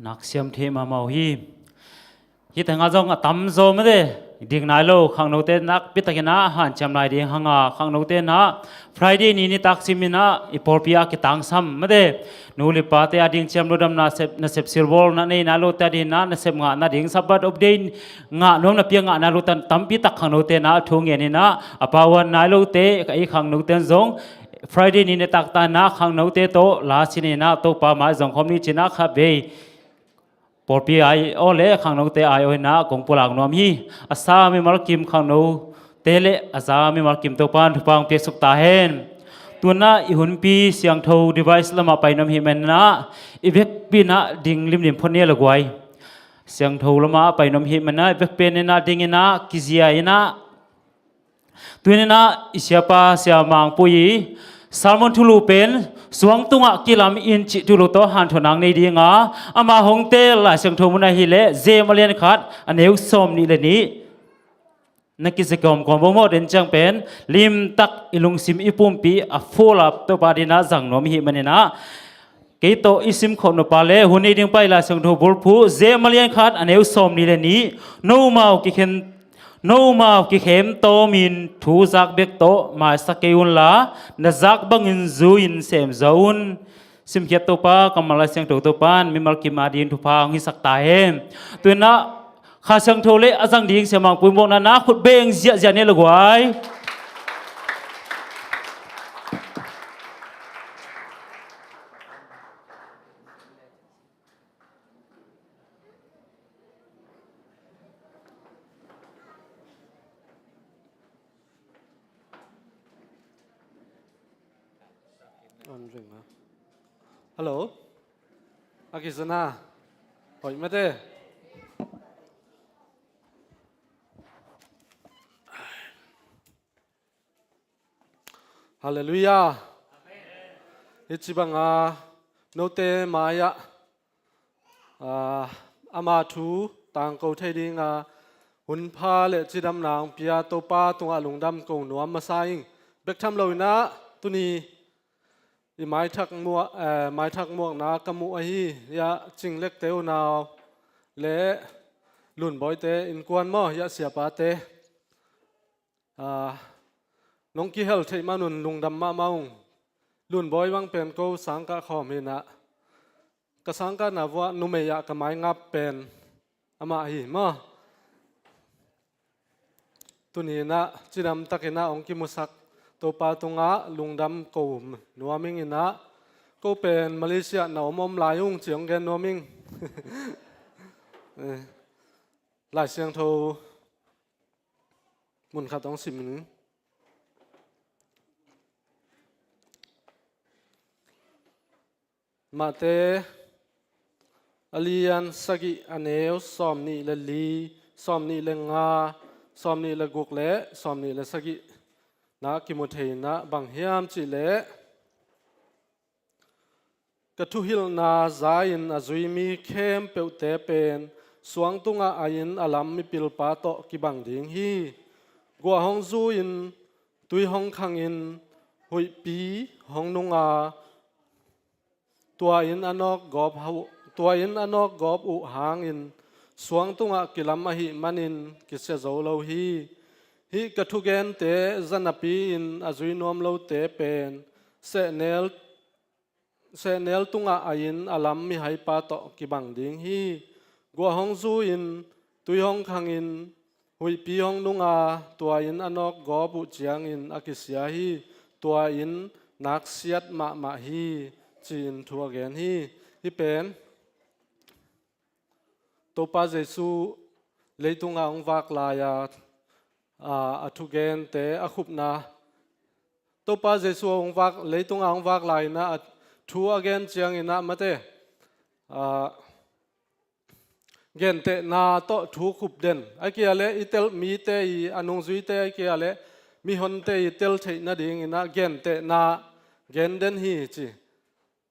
Naksiam thei mahmah uh hi. Hih tengah zong a tamzaw mate, dik nai lo khangnote nakpi takin ah hanciam lai ding hang a, khangnote in ah Friday ni nitak simin ah i pawlpi ah kitangsam mate, nu le pate a ding ciam lungdamna sep, nasep silbawlna nei nai lote a ding in ah nasep ngah nading Sabbath of day ngah nuam napi a ngah nai lo tan tampi tak khangnote in ah thu ngen in ah a pauan nai lote, ka i khangnote in zong Friday ni nitak tan ah khangnote tawh la sin in ah Topa mai zong khawm ni ci in ah kha bei pawlpi ai aw le khangnote ai aw in ah kong pulak nuam hi. A sa mimal kim khangnote le a za mimal kim Topa in thupha hong piaksuk ta hen. Tu in ah i hunpi siangtho device lamah pai nuam hih manin ah i vekpi in ah ding limlim phot ni a la guai. Siangtho lamah pai nuam hih manin ah i vekpi in ah ding in ah kizia in ah, tu in ah i siapa Sia Mang Pui i sermon thulu pen suang tungah kilam in cih thulu tawh hanthawn nang nei ding a, ama hong teel Lai Siangtho mun ahih leh Jem a lian khat a neu sawm nih le nih. Na kizia kawmkawm bo maw, den ciang pen limtak i lungsim i pumpi a full up Topa ading in ah zang nuam i hih manin ah, kei tawh i simkhop nupa le hun nei ding pai Lai Siangtho bulphuh Jem a lian khat a neu sawm nih le nih, nomau kikhen, nomau kikhem tawmin thu zak bek tawh maisak kei unla, na zak bangin zui-in sem zo un. Simkhiat Topa, kammal Lai Siangtho Topa in mimal kim ading in thupha hong hisak ta hen. Tu in ah Kha Siangtho le a zang ding Sia Mang Pui mawkna na khut beng ziahziah ni a la guai. An ring a. Hello. A kizana. Hoih mate. Halleluiah. Hih ci banga note mai-ah, aa, ama thu tangko thei dinga hunpha le cidamna hong pia Topa tungah lungdam ko nuam masa ing. Bek tham lo in ah tuni i maithak muak, eh, maithak muakna ka muh ahi, hiah Cinglekte unau le Lunbawite innkuan maw, hiah siapate. Ah, nong kihel theih manun lungdam mahmah ung. Lunbawi bang pen ko sangkah khawm hi in ah, ka sangkahna vuah numei ah ka maingap pen amah hi maw. Tuni in ah cidam takin ah hong kimusak Topa tungah lungdam ko nuam ing in ah, ko pen Malaysia na om om lai ung ci hong gen nuam ing. Eh, Lai Siangtho mun khat hong sim ning. Mate a lian sagih a neu sawm nih le li, sawm nih le nga, sawm nih le guk le sawm nih le sagih na kimu thei in ah bang hiam cih leh, ka thuhilhna za-in a zui mi khempeuhte pen suang tungah a inn a lam mipilpa tawh kibang ding hi. Guah hong zu-in, tui hong khangin, huihpi hong nunga, tua inn a nawkgawp uh, tua inn a nawkgawp uh hangin suang tungah kilam ahih manin kisia zo lo hi. Hih ka thugente za napi-in a zui nuam lote pen sehnel, sehnel tungah a inn a lam mihaipa tawh kibang ding hi. Guah hong zu-in, tui hong khangin, huihpi hong nunga, tua inn a nawkgawp uh ciangin a kisia hi. Tua inn naksiat mahmah hi, ci-in thu a gen hi. Hih pen Topa Jesu leitungah hong vak lai-a, a, a thugente a khupna. Topa Jesu hong vak, leitungah hong vak lai-in ah a thu a gen ciangin ah mate, a, gentehna tawh thu khup den. A kia le i tel mite i a nungzuite a kia le mihonte i tel theih nadingin ah gentehna gen den hi ci.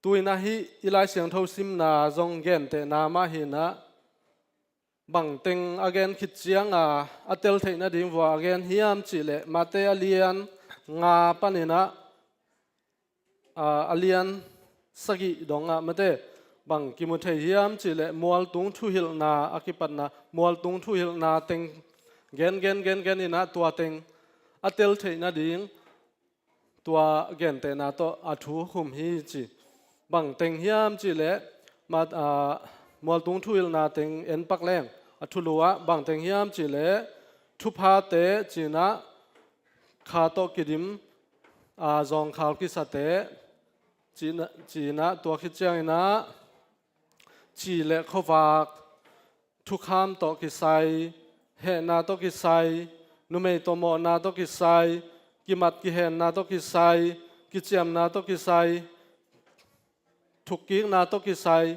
Tu-in ah hih i Lai Siangtho simna zong gentehna mah hi in ah, bangteng a gen khit cianga a tel theih nading vua a gen hiam cih leh Mate a lian nga panin ah, a, a lian sagih dongah mate, bang kimu thei hiam cihleh mualtung thuhilhna a kipatna, mualtung thuhilhna teng gen gen gen gen inah tua teng a tel theih nading tua gentehna tawh a thu khum hi ci. Bang teng hiam cihleh mat, a, mualtung thuhilhna teng en pak leng a thulu ah bang teng hiam cihleh thuphate cinah kha tawh kidim, a, zawngkhal kisate cinah, cinah tua khit cianginah ci le khuavak, thukham tawh kisai, hehna tawh kisai, numei tawh mawhna tawh kisai, kimat kihenna tawh kisai, kiciamna tawh kisai, thukkikna tawh kisai,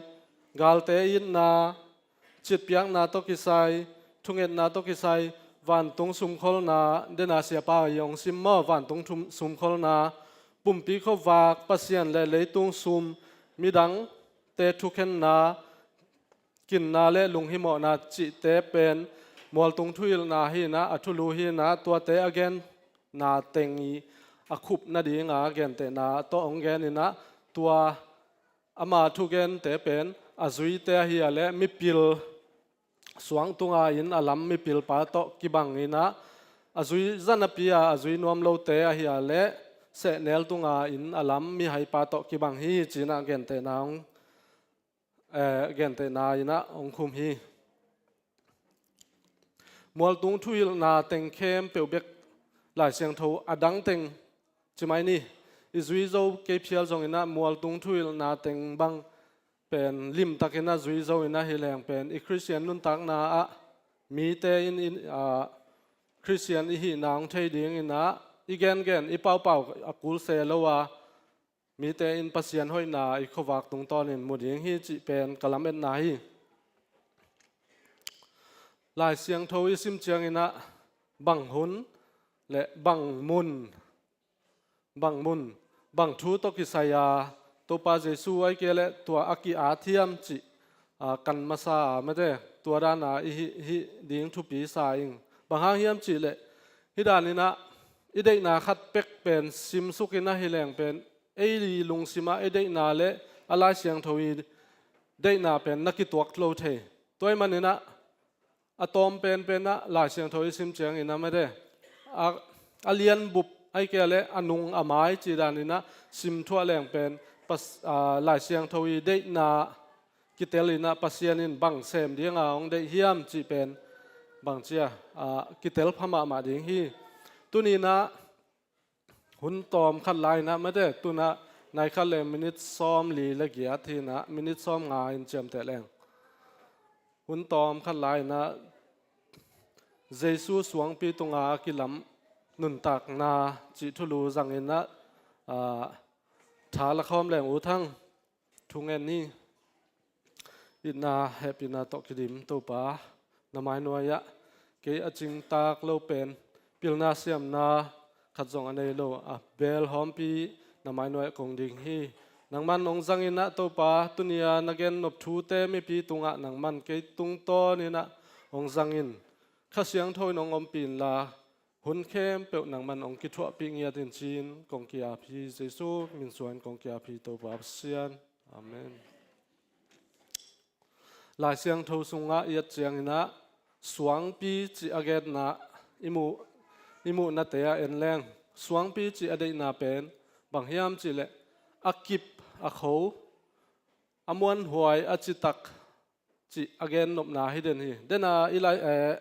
galte itna, citpiakna tawh kisai, thungetna tawh kisai, vantung sumkholna, dena siapa i hong sim maw, vantung thum-, sumkholna, pumpi khuavak, Pasian le leitung sum, midangte thukhenna, kinna le lunghimawhna cihte pen mualtung thuhilhna hinah, a thulu hinah, tuate a genna teng i a khup nadinga gentehna tawh hong geninah, tua ama thugente pen a zuite ahi a le mipil suang tunga in a lam mipilpa tawh kibanginah, a zui zanapi a a zui nuam lote ahi a le sehnel tunga in a lam mihaipa tawh kibang hi cinah gentehna hong eh, gentehna inah hong khum hi. Mualtung thuhilhna teng khempeuh bek Lai Siangtho a dang teng ci mai ni. I zui zo kei phial zonginah mualtung thuhilhna teng bang pen limtakinah zui zo inah hi leng pen i Khristian nuntakna ah mite in, in, ah, Khristian i hihna hong thei dinginah i gengen i paupau a kul se lo a mite in Pasian hoihna i khuavak tungtawnin mu ding hi cih pen ka lametna hi. Lai Siangtho i sim cianginah bang hun le bang mun, bang mun, bang thu tawh kisai a Topa Jesu ai kei le tua a ki-at hiam cih, a, kan masa a mate tua dana i hih, hih ding thupi sa ing. Bang hang hiam cihleh hih daninah i deihna khat pek pen simsukinah hi leng pen ei lungsimah ei deihna le a Lai Siangtho i deihna pen na kituak lo thei. Tua ih maninah a tawm penpenah Lai Siangtho i sim cianginah mate a, a lianbup ai kei le a nung a mai cih daninah sim thuah leng pen pas-, a, Lai Siangtho i deihna kitel inah Pasian in bang sem dinga hong deih hiam cih pen bangcia, a, kitel pha mahmah ding hi. Tuninah hun tawm khat lai inah mate tunah nai khat le minit sawm li le giat hinah minit sawm nga in ciamteh leng. Hun tawm khat lai inah Jesu suangpi tunga a kilam nuntakna cih thulu zanginah, a, tha lakhawm leng U Thang. Thu ngen ni. Itna hehpihna tawh kidim Topa, na mainuai-ah kei a cingtak lo pen pilna siamna khat zong a nei lo a belhawmpi na mainuai-ah kong ding hi. Nangman hong zanginah Topa, tunia na gennop thute mipi tungah nangman kei tungtawninah hong zangin Kha Siangtho in hong ompih inla hun khempeuh nangman hong kithuahpih ngiat in ci-in kong ki-ap hi. Jesu min suangin kong ki-ap hi Topa Pasian. Amen. Lai Siangtho sungah i et cianginah suangpi cih a genna i muh, i muhnate ah en leng suangpi cih a deihna pen bang hiam cihleh a kip a kho a muanhuai a citak cih a gennopna hi den hi. Dena i lai, eh,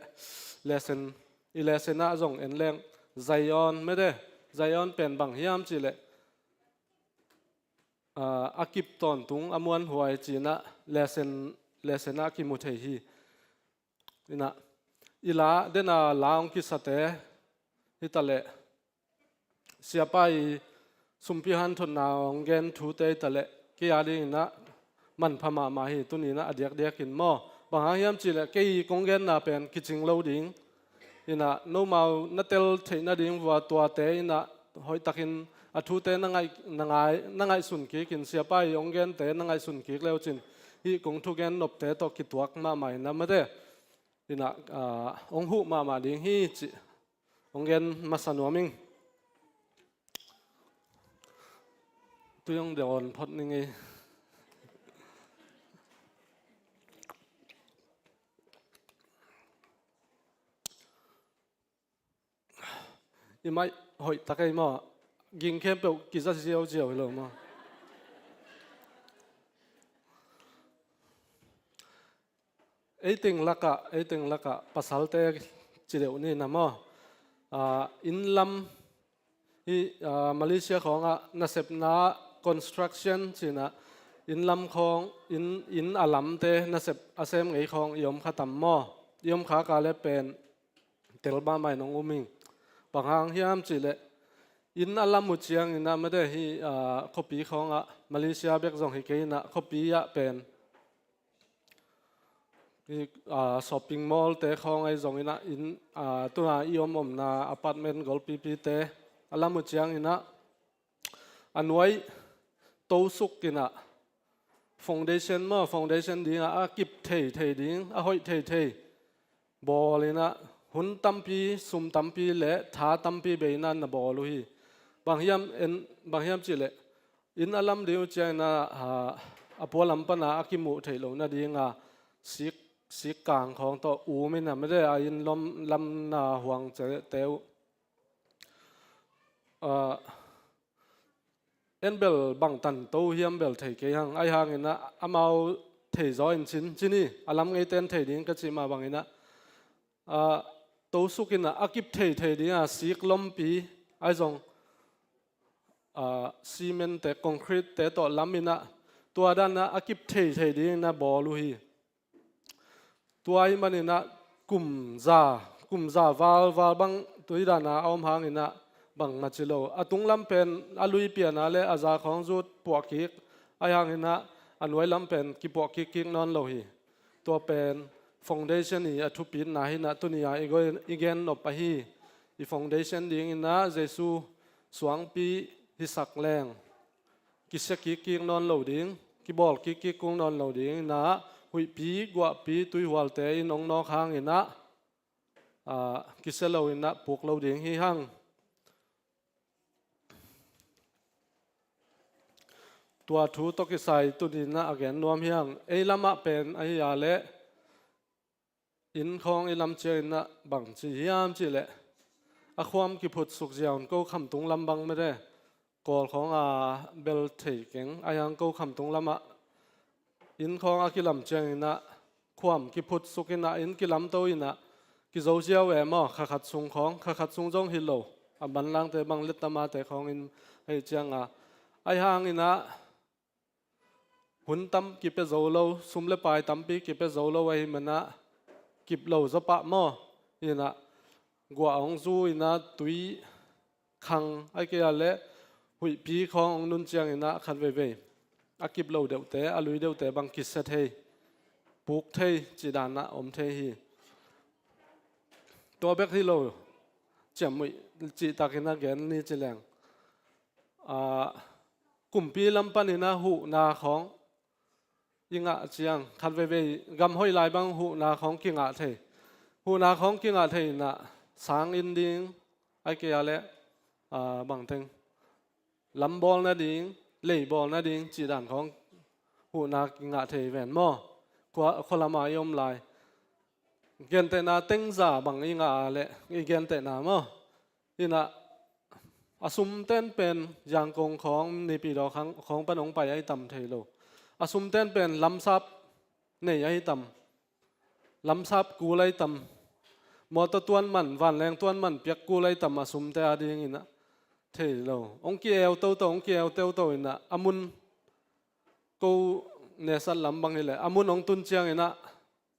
lesson, i lesson ah zong en leng Zion mete, Zion pen bang hiam cihleh, ah, a kip tawntung a muanhuai cinah lesson, lesson ah kimu thei hi. Inah i la, dena la hong kisate hitaleh siapa i sumpi hanthotna hong gen thute hitaleh kei a dinginah manpha mahmah hi. Tuninah a diakdiakin maw, bang hang hiam cihleh kei kong genna pen kicing lo ding. Inah nomau na tel theih nading vua tuate inah hoihtakin a thute na ngaih, na ngai, na ngaihsun kikin siapa i hong gente na ngaihsun kik leucin hih kong thugen nopte tawh kituak mahmah inah mate. Inah, ah, hong huh mahmah ding hi cih hong gen masa nuam ing. Tui hong dawn phot ning ei. i maih hoih tak ei maw, ging khempeuh kiza ziauziau hi lo maw. Ei teng lakah, ei teng lakah pasalte ci deuh ni na maw. Ah, inn lam hi, ah, Malaysia khawngah nasepna construction cihna inn lam khawng, inn, inn a lamte nasep a sem ngei khawng i om kha tam maw. I om khak a le pen tel mahmah in hong um ing. Bang hang hiam cih leh inn a lam uh ciangin ah mate hi, ah, khuapi khawngah Malaysia bek zong hi kei in ah khuapi ah pen hi, ah, shopping mall te khawng ahi zongin ah inn, ah, tuna i om omna apartment golpipi te a lam uh ciangin ah a nuai tosuk in ah foundation maw, foundation ding ah a kip thei thei ding, a hoih thei thei bawl in ah hun tampi, sum tampi le tha tampi bei in ah na bawl uh hi. Bang hiam en, bang hiam cih leh inn a lam ding uh ciangin ah, ah, a pualam pan ah a kimuh theih loh nading ah sik, sik kang khawng tawh um in ah mate a inn lam, lamna huang te uh. Ah, en bel bang tan to hiam bel thei kei hang, ahi hangin ah amau thei zaw in cin, cin hi, a lam ngeite in thei ding ka cih mah bangin ah, ah, tosuk in ah a kip thei thei ding ah sik lompi ahi zong, ah, cement te, concrete te tawh lam in ah tua dan ah a kip thei thei ding in ah bawl uh hi. Tua ahih manin ah kum za, kum za val, val bang tui dan ah a om hangin ah bang maci lo. A tunglam pen a lui pian ah le a za khawng zut puah kik, ahi hangin ah a nuai lam pen kipuah kik kik nawn lo hi. Tua pen foundation i a thupitna hi in ah tuni a i gen, i gen nop ahi. I foundation dingin ah Jesu suangpi hisak leng kisia kik kik nawn lo ding, kibawl kik kik kung nawn lo ding in ah huihpi, guahpi, tuihualte in hong nawk hangin ah, ah, kisia lo in ah puk lo ding hi hang. Tua thu tawh kisai tuni in ah a gen nuam hi hang. Ei lamah pen ahi a leh inn khawng i lam ciangin ah bang ci hiam cih leh a khuam kiphut suk ziau in ko khamtung lam bang mate, Kawl khawng a bel thei keng, ahi hang ko khamtung lamah inn khawng a kilam ciangin ah khuam kiphut suk in ah inn kilam to in ah kizo ziau e maw, kha khat sung khawng, kha khat sung zong hi lo, a manlangte bang lettamate khawng in ahi ciang a, ahi hangin ah hun tam kipia zo lo, sum le pai tampi kipia zo lo ahih manin ah kip lo zaw pah maw. In ah guah hong zu in ah tui khang ahih kei a leh huihpi khawng hong nun ciangin ah khat veivei a kip lo deuhte, a lui deuhte bang kisia thei, puk thei cih dan ah om thei hi. Tua bek hi lo, ciamnuih cihtakin a gen ni ci leng, ah, kumpi lam panin ah huhna khawng i ngah ciang, khat veivei gam hoih lai bang huhna khawng kingah thei. Huhna khawng kingah thei in ah sang in ding ahih kei a leh, ah, bangteng lam bawl nading, lei bawl nading cih dan khawng huhna kingah thei ven maw. Khua, khua lamah i om lai gentehna teng za bang i ngah a leh i gentehna maw. In ah a sumten pen Yangon khawng, Naypyidaw khawng, khawng pan hong pai ahi tam thei lo. A sumten pen lamsap nei ahi tam, lamsap kul ahi tam, mawtaw tuan man, vanleng tuan man piak kul ahi tam a sumte a dingin ah thei lo. Hong ki-eu toto, hong ki-eu toto in ah a mun ko Naisat lam bang hi leh a mun hong tun ciangin ah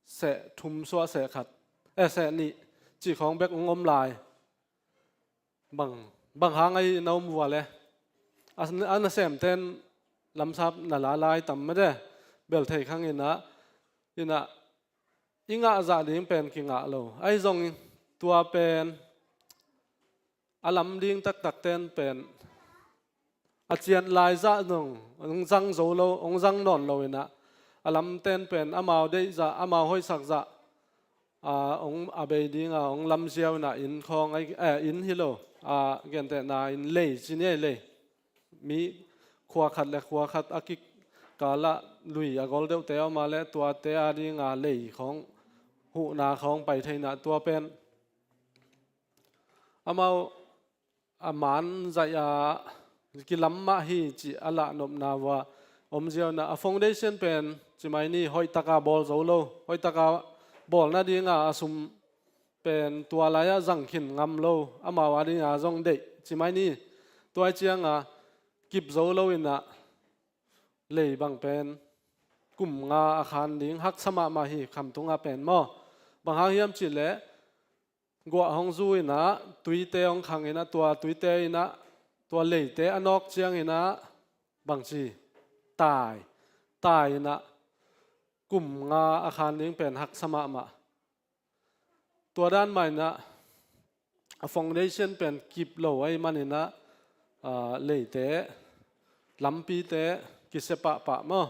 seh thum suah seh khat, eh, seh nih cih khawng bek hong om lai. Bang, bang hang ahi na om vua le. A, a nasemten lamsap na la lai tam mate, bel thei khang in ah, in ah i ngah zah ding pen kingah lo. Ahi zongin tua pen a lam ding taktakten pen a cian lai zah zong hong zang zo lo, hong zang nawn lo in ah a lamten pen amau deih zah, amau hoihsak zah, a, hong a bei ding a hong lam ziau in ah inn khawng, eh, inn hi lo, a, gentehna in lei ci ni, lei. Mi khua khat le khua khat a kikal ah lui a gol deuhte a om a leh tuate a ding a lei khawng, huhna khawng pai thei in ah tua pen amau a man zaih a kilam mah hi cih a lahnopna uh a om ziau inah a foundation pen ci mai ni, hoihtaka bawl zo lo, hoihtaka bawl nadinga a sum pen tua lai-ah zang khin ngam lo, amau a dinga zong deih ci mai ni. Tua cianga kip zo lo inah lei bang pen kum nga a khan ding haksa mahmah hi, kham tungah pen maw. Bang hang hiam cihleh guah hong zu inah tuite hong khang inah tua tuite inah tua leite a nawk ciang inah bangci tai, tai inah kum nga a khan ding pen haksa mahmah. Tua dan mah inah a foundation pen kip lo ahih man inah, ah, leite, lampite kisia pahpah maw.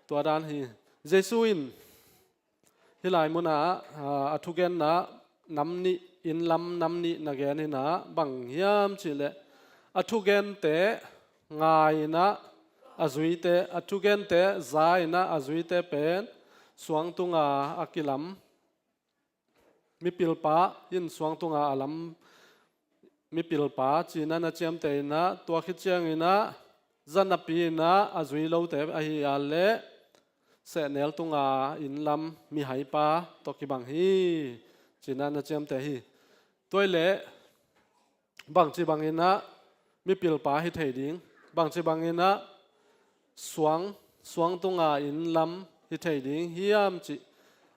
Tua dan hi. Jesu in hih lai munah, ah, a thugenna nam nih, inn lam nam nih na gen inah bang hiam cihleh a thugente ngai inah a zuite, a thugente za inah a zuite pen suang tunga a kilam mipilpa in suang tunga a lam mipilpa ci-in ah na ciamteh inah, tua khit ciang inah za napi inah a zui lote ahi a leh sehnel tunga inn lam mihaipa tawh kibang hi ci-in ah na ciamteh hi. Tua hi leh bangci bang inah mipilpa hi thei ding, bangci bang inah suang, suang tunga inn lam hi thei ding hiam cih,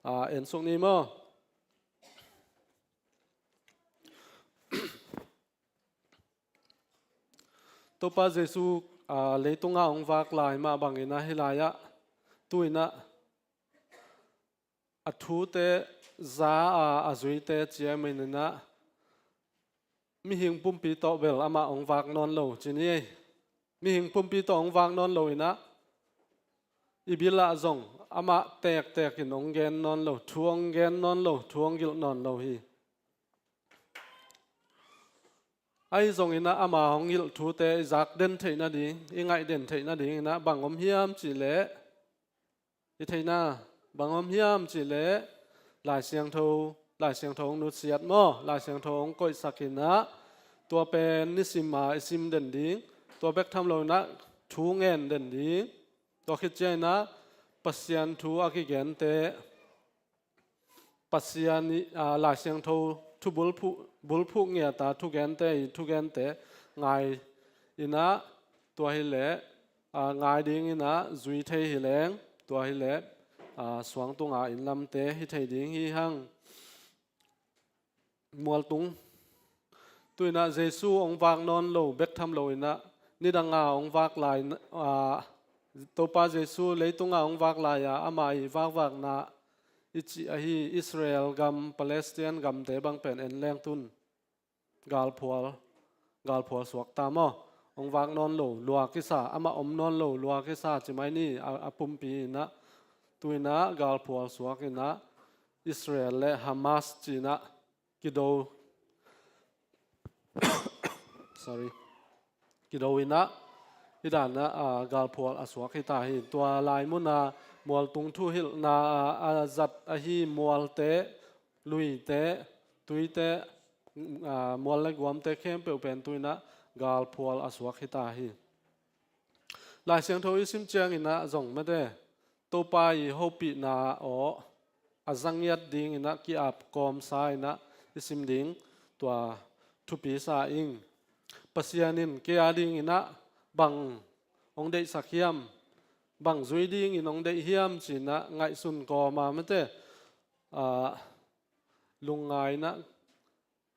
ah, en suk ni maw. Topa Jesu, ah, leitungah hong vak lai mah bang inah hih lai-ah tu inah a thute za a, a zuite ciam in inah mihing pumpi tawh bel amah hong vak nawn lo ci ni ei. Mihing pumpi tawh hong vak nawn lo inah i bilah zong amah tektek in hong gen nawn lo, thu hong gen nawn lo, thu hong gilh nawn lo hi. Ahi zong inah ama hong gilh thute i zak den theih nading, i ngaih den theih nading inah bang om hiam cihleh, i theihna bang om hiam cihleh Lai Siangtho, Lai Siangtho hong nusiat maw, Lai Siangtho hong koihsak inah tua pen nisima i sim den ding, tua bek tham lo inah thu ngen den ding, tua khit ciang inah Pasian thu a kigente, Pasian i, ah, Lai Siangtho thu bulphuh, bulphuh ngiata thugente i thugente ngai inah tua hi leh, ah, ngai ding inah zui thei hi leng tua hi leh, ah, suang tunga inn lamte hi thei ding hi hang. Mualtung. Tu inah Jesu hong vak nawn lo bek tham lo inah nidanga hong vak lai, ah, Topa Jesu leitungah hong vak lai-a ama i vakvakna i cih ahi Israel gam, Palestine gamte bang pen en leng tun galphual, galphual suak ta maw. Hong vak nawn lo lua kisa, amah om nawn lo lua kisa ci mai ni, a, a pumpi inah tu inah galphual suak inah Israel le Hamas ci inah kido, sorry, kido inah i danah, ah, galphual a suak hi ta hi. Tua lai munah mualtung thuhilhna, ah, a zat ahi mualte, luite, tuite, ah, mual le guamte khempeuh pen tu inah galphual a suak hi ta hi. Lai Siangtho i sim ciang inah zong mate Topa i hopihna aw a za ngiat ding inah ki-ap kawmsa inah i sim ding tua thupi sa ing. Pasian in kei a ding inah bang hong deihsak hiam, bang zui dingin hong deih hiam ci inah ngaihsun kawma mate, ah, lungngai inah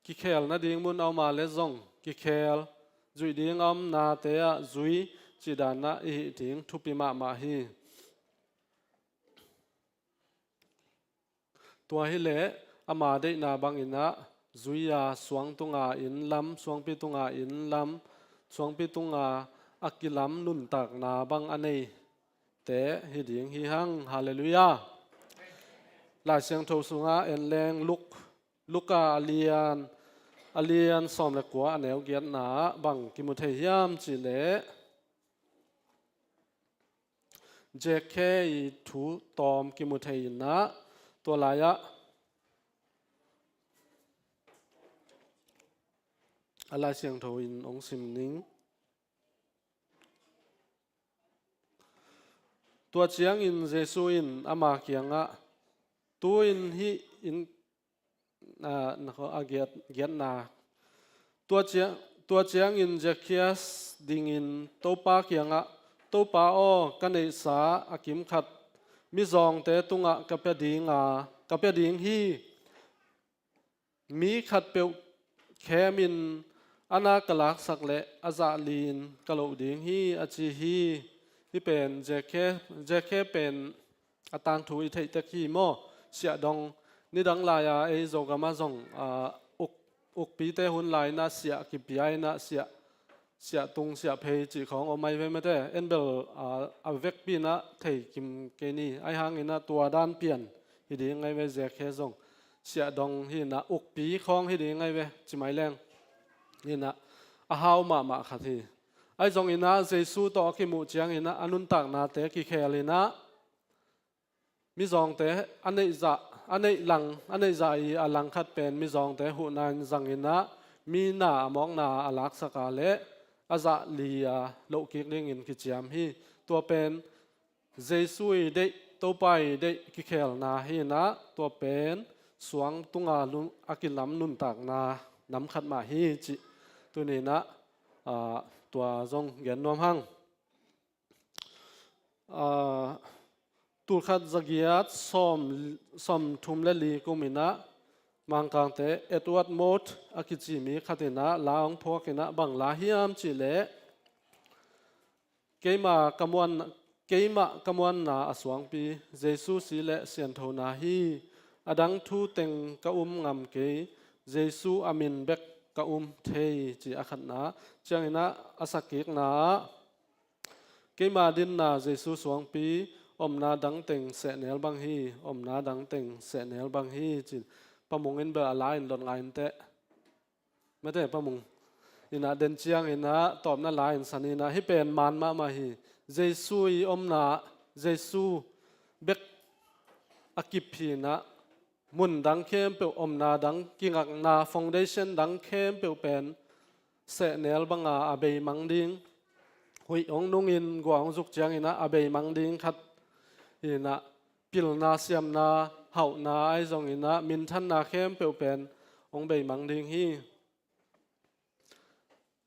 kikhel nading mun a om a le zong kikhel, zuih ding a om nate ah zui cih danah i hih ding thupi mahmah hi. Tua hi leh ama deihna bang inah zui-a suang tunga inn lam, suangpi tunga inn lam, suangpi tunga a kilam nuntakna bang a neite hi ding hi hang. Halleluiah. Lai Siangtho sungah en leng Luk, Luka a lian, a lian sawm le kua a neu giatna ah bang kimu thei hiam cihleh Zekhe i thu tawm kimu thei inah tua lai-ah A Lai Siangtho in hong sim ning. Tua ciangin Jesu in ama kiangah, tu-in hih in, a, na khaw, a giat, giatna. Tua cia-, tua ciangin Zakkhai dingin Topa kiangah, Topa aw, ka neihsa a kimkhat mizawngte tungah ka pia ding a, ka pia ding hi. Mi khatpeuh khemin a na ka laksak leh a zah li-in ka loh ding hi, a ci hi. Hih pen Zakkhai, Zakkhai pen a tangthu i theih tek hi maw? Siahdong, nidang lai-a ei Zogam ah zong, a, uk, ukpite hun lai-in ah siah kipia in ah siah, siah tung siah phei cih khawng om ahi ve mate. En bel, a, a vekpi in ah thei kim kei ni. Ahi hangin ah tua dan pian hi ding ahi ve, Zakkhai zong. Siahdong hi in ah ukpi khawng hi ding ahi ve, ci mai leng. Hi in ah a hau mahmah khat hi. Ahi zongin ah Jesu tawh a kimuh ciangin ah a nuntaknate kikhel in ah, mizawngte a neih zah, a neih lang, a neih zah i a langkhat pen mizawngte huhna in zangin ah, mi na a mawkna a laksak a leh a zah li a loh kik dingin kiciam hi. Tua pen Jesu i deih, Topa i deih kikhelna hi in ah, tua pen suang tunga lu-, a kilam nuntakna nam khat mah hi cih tuni in ah, a, tua zong gen nuam hang. A, tulkhat zagiat sawm, sawm thum le li kum in ah Mangkangte Edward Mott a kici mi khat in ah la hong phuak in ah bang la hiam cih leh, keima ka muan, keimah ka muanna a suangpi Jesu si le sianthona hi. A dang thu teng ka um ngam kei, Jesu a min bek ka um thei, ci a khatna. Ciangin ah a sakkikna ah, keima dinna Jesu suangpi, omna dang teng sehnel bang hi, omna dang teng sehnel bang hi, ci. Pa Mung in bel a la in dot ngai inteh. Mate, Pa Mung in ah den ciangin ah tawpna la in san in ah, hih pen man mahmah hi. Jesu i omna, Jesu bek a kip hi in ah, mun dang khempeuh, omna dang, kingakna foundation dang khempeuh pen sehnel banga a beimang ding. Huih hong nungin gua hong zuk ciangin ah a beimang ding khat hi in ah, pilna siamna, hauhna ahi zongin ah minthanna khempeuh pen hong beimang ding hi.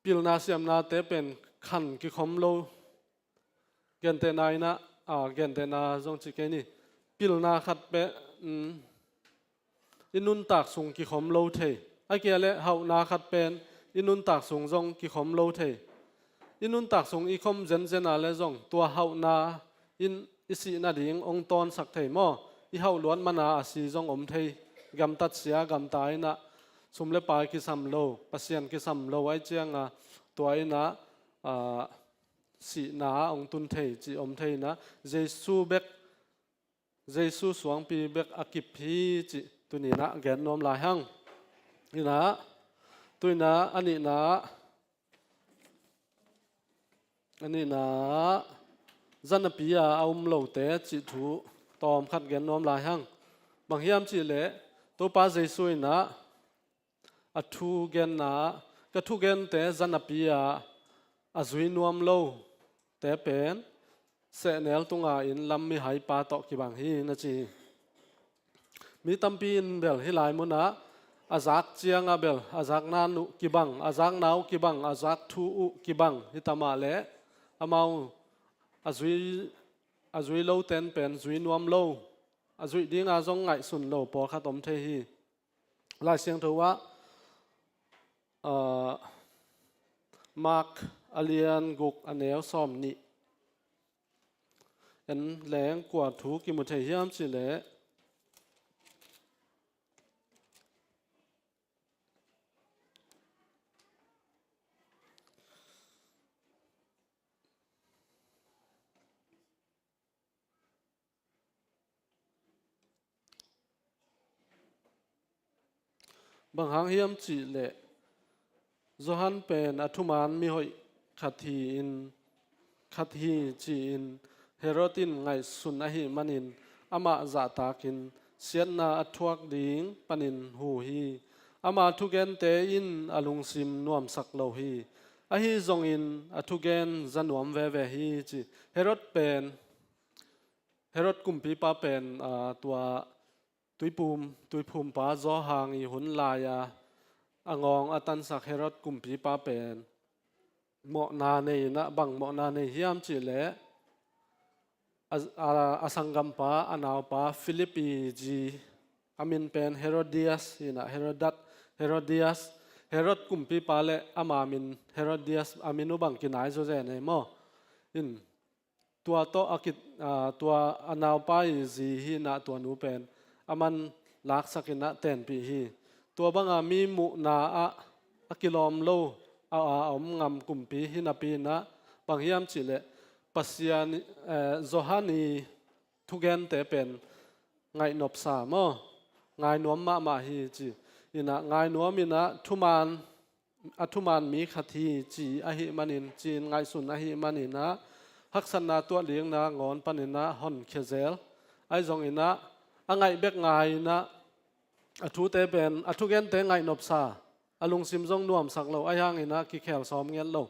Pilna siamnate pen khan kikhom lo. Gentehna in ah, a, gentehna zong ci kei ni. Pilna khat pen, um, i nuntak sung kikhom lo thei. A kia le hauhna khat pen i nuntak sung zong kikhom lo thei. I nuntak sung i khom zenzen a le zong tua hauhna in i sih nading hong tawnsak thei maw? I hauh luat mana a si zong om thei. Gamtat sia gamta in ah, sum le pai kisam lo, Pasian kisam lo ahi cianga, tua in ah, a, sihna ah hong tun thei cih om thei in ah, Jesu bek, Jesu suangpi bek a kip hi cih tuni in ah gen nuam lai hang. In ah, tu in ah, a nihna, a nihna, zanapi a a um lote cih thu tawm khat gen nuam lai hang. Bang hiam cih leh, Topa Jesu in ah, a thugenna, ka thugente zanapi a a zui nuam lote pen sehnel tunga inn lam mihaipa tawh kibang hi, na ci hi. Mi tampi in bel hih lai munah a zak cianga bel a zakna uh kibang, a zakna uh kibang, a zak thu uh kibang hi ta mah leh, amau a zui, a zui loten pen zui nuam lo, a zuih dinga zong ngaihsun lo pawlkhat om thei hi. Lai Siangtho ah, aa, Mark a lian guk a neu sawm nih en leng kua thu kimu thei hiam cih leh, bang hang hiam cih leh, Johan pen a thuman mihoih khat hi-in, khat hi ci-in Herod in ngaihsun ahih manin amah zahtakin siatna a thuak ding panin hu hi. ama thugente in a lungsim nuamsak lo hi. Ahi zongin a thugen za nuam veve hi ci. Herod pen, Herod kumpipa pen, aa, tua tuipum, tuiphumpa Johan i hun lai-a a ngawng a tansak Herod kumpipa pen mawhna nei inah, bang mawhna nei hiam cihleh a, a, a sanggampa, a naupa Philip i zi, a min pen Herodias hinah, Herodat, Herodias, Herod kumpipa le ama min Herodias a min uh bang kinai zawzen ei maw? In tua tawh a ki, aa, tua a naupa i zi hinah tua nu pen a man laksak inah tenpih hi. Tua banga mi muhna ah a kilawm lo a, a, a om ngam kumpi hi napi inah bang hiam cihleh Pasian, eh, Johan i thugente pen ngaihnopsa maw, ngainuam mahmah hi ci. Inah ngainuam inah thuman, a thuman mi khat hi ci ahih manin, ci-in ngaihsun ahih maninah haksatna tuah dingna ngawn paninah honkhia zel. Ahi zonginah a ngaih bek ngai inah a thute pen, a thugente ngaihnopsa, a lungsim zong nuamsak lo, ahi hanginah kikhel sawm ngiat lo.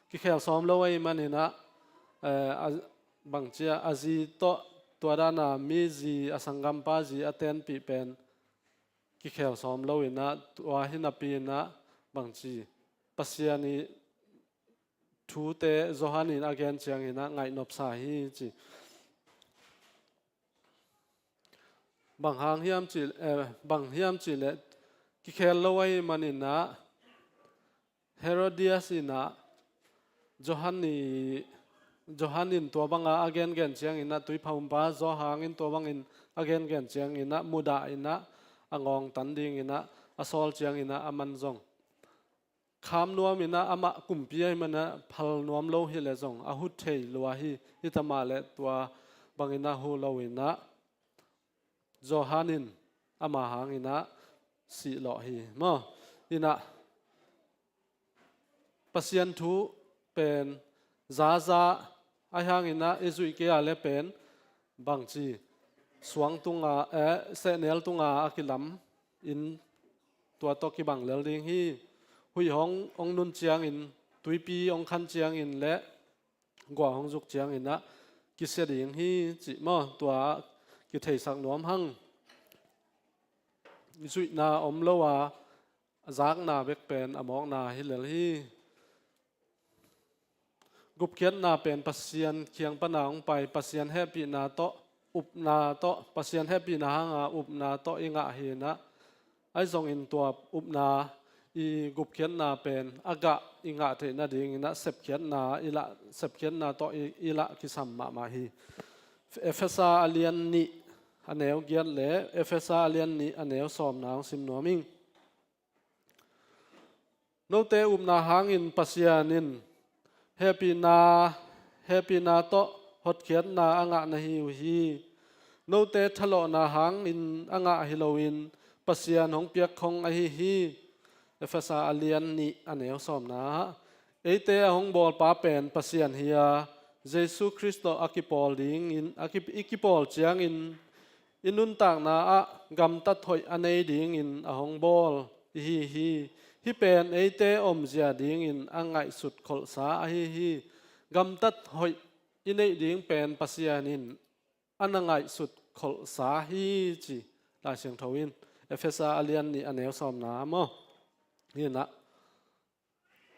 Kikhel sawm lo ahih maninah, eh, a, bangcia a zi tawh tua dana mi zi, a sanggampa zi a tenpih pen kikhel sawm lo inah, tua hi napi inah bangci Pasian i thute Johan in a gen cianginah ngaihnopsa hi ci. Bang hang hiam cih, eh, bang hiam cihleh kikhel lo ahih maninah Herodias inah Johan i, Johan in tua banga a gengen cianginah, tuiphumpa Johan in tua bangin a gengen cianginah mudah inah a ngawng tan dinginah a sawl cianginah a man zong kham nuam inah, amah kumpi ahih maninah phal nuam lo hileh zong a hu thei lua hi. Hita mah leh tua bangin a hu lo inah Johan in ama hanginah sih lawh hi maw? Inah Pasian thu pen zaza, ahi hanginah i zuih kei a le pen bangci suang tunga, eh, sehnel tunga a kilam in tua tawh kibang lel ding hi. Huih hong, hong nun ciangin, tuipi hong khan ciangin le gua hong zuk cianginah kisia ding hi cih maw? Tua kitheisak nuam hang. Zuihna om lo a, zakna bek pen a mawkna hi lel hi. Gupkhiatna pen Pasian kiang pana hong pai, Pasian hehpihna tawh, upna tawh, Pasian hehpihna hanga upna tawh i ngah hinah, ahi zongin tua upna i gupkhiatna pen a gah i ngah theih nadinginah sepkhiatna i lah, sepkhiatna tawh i, i lah kisam mahmah hi. Efesa a lian nih a neu giat le Efesa a lian nih a neu sawmna hong sim nuam ing. Note upna hangin Pasian in hehpihna, hehpihna tawh hotkhiatna a ngah na hi uh hi. Note thalawhna hangin a ngah hi loin Pasian hong piak khong ahi hi. Efesa a lian nih a neu sawmna ah, eite a hong bawlpa pen Pasian hi a, Jesu Khrist tawh a kipawl dingin, a ki, i kipawl ciangin i nuntakna ah gamtat hoih a nei dingin a hong bawl i hi hi. Hih pen eite omzia dingin a ngaihsut kholhsa ahi hi. Gamtat hoih i neih ding pen Pasian in a na ngaihsut kholhsa hi ci Lai Siangtho in. Efesa a lian nih a neu sawmna maw? Hinah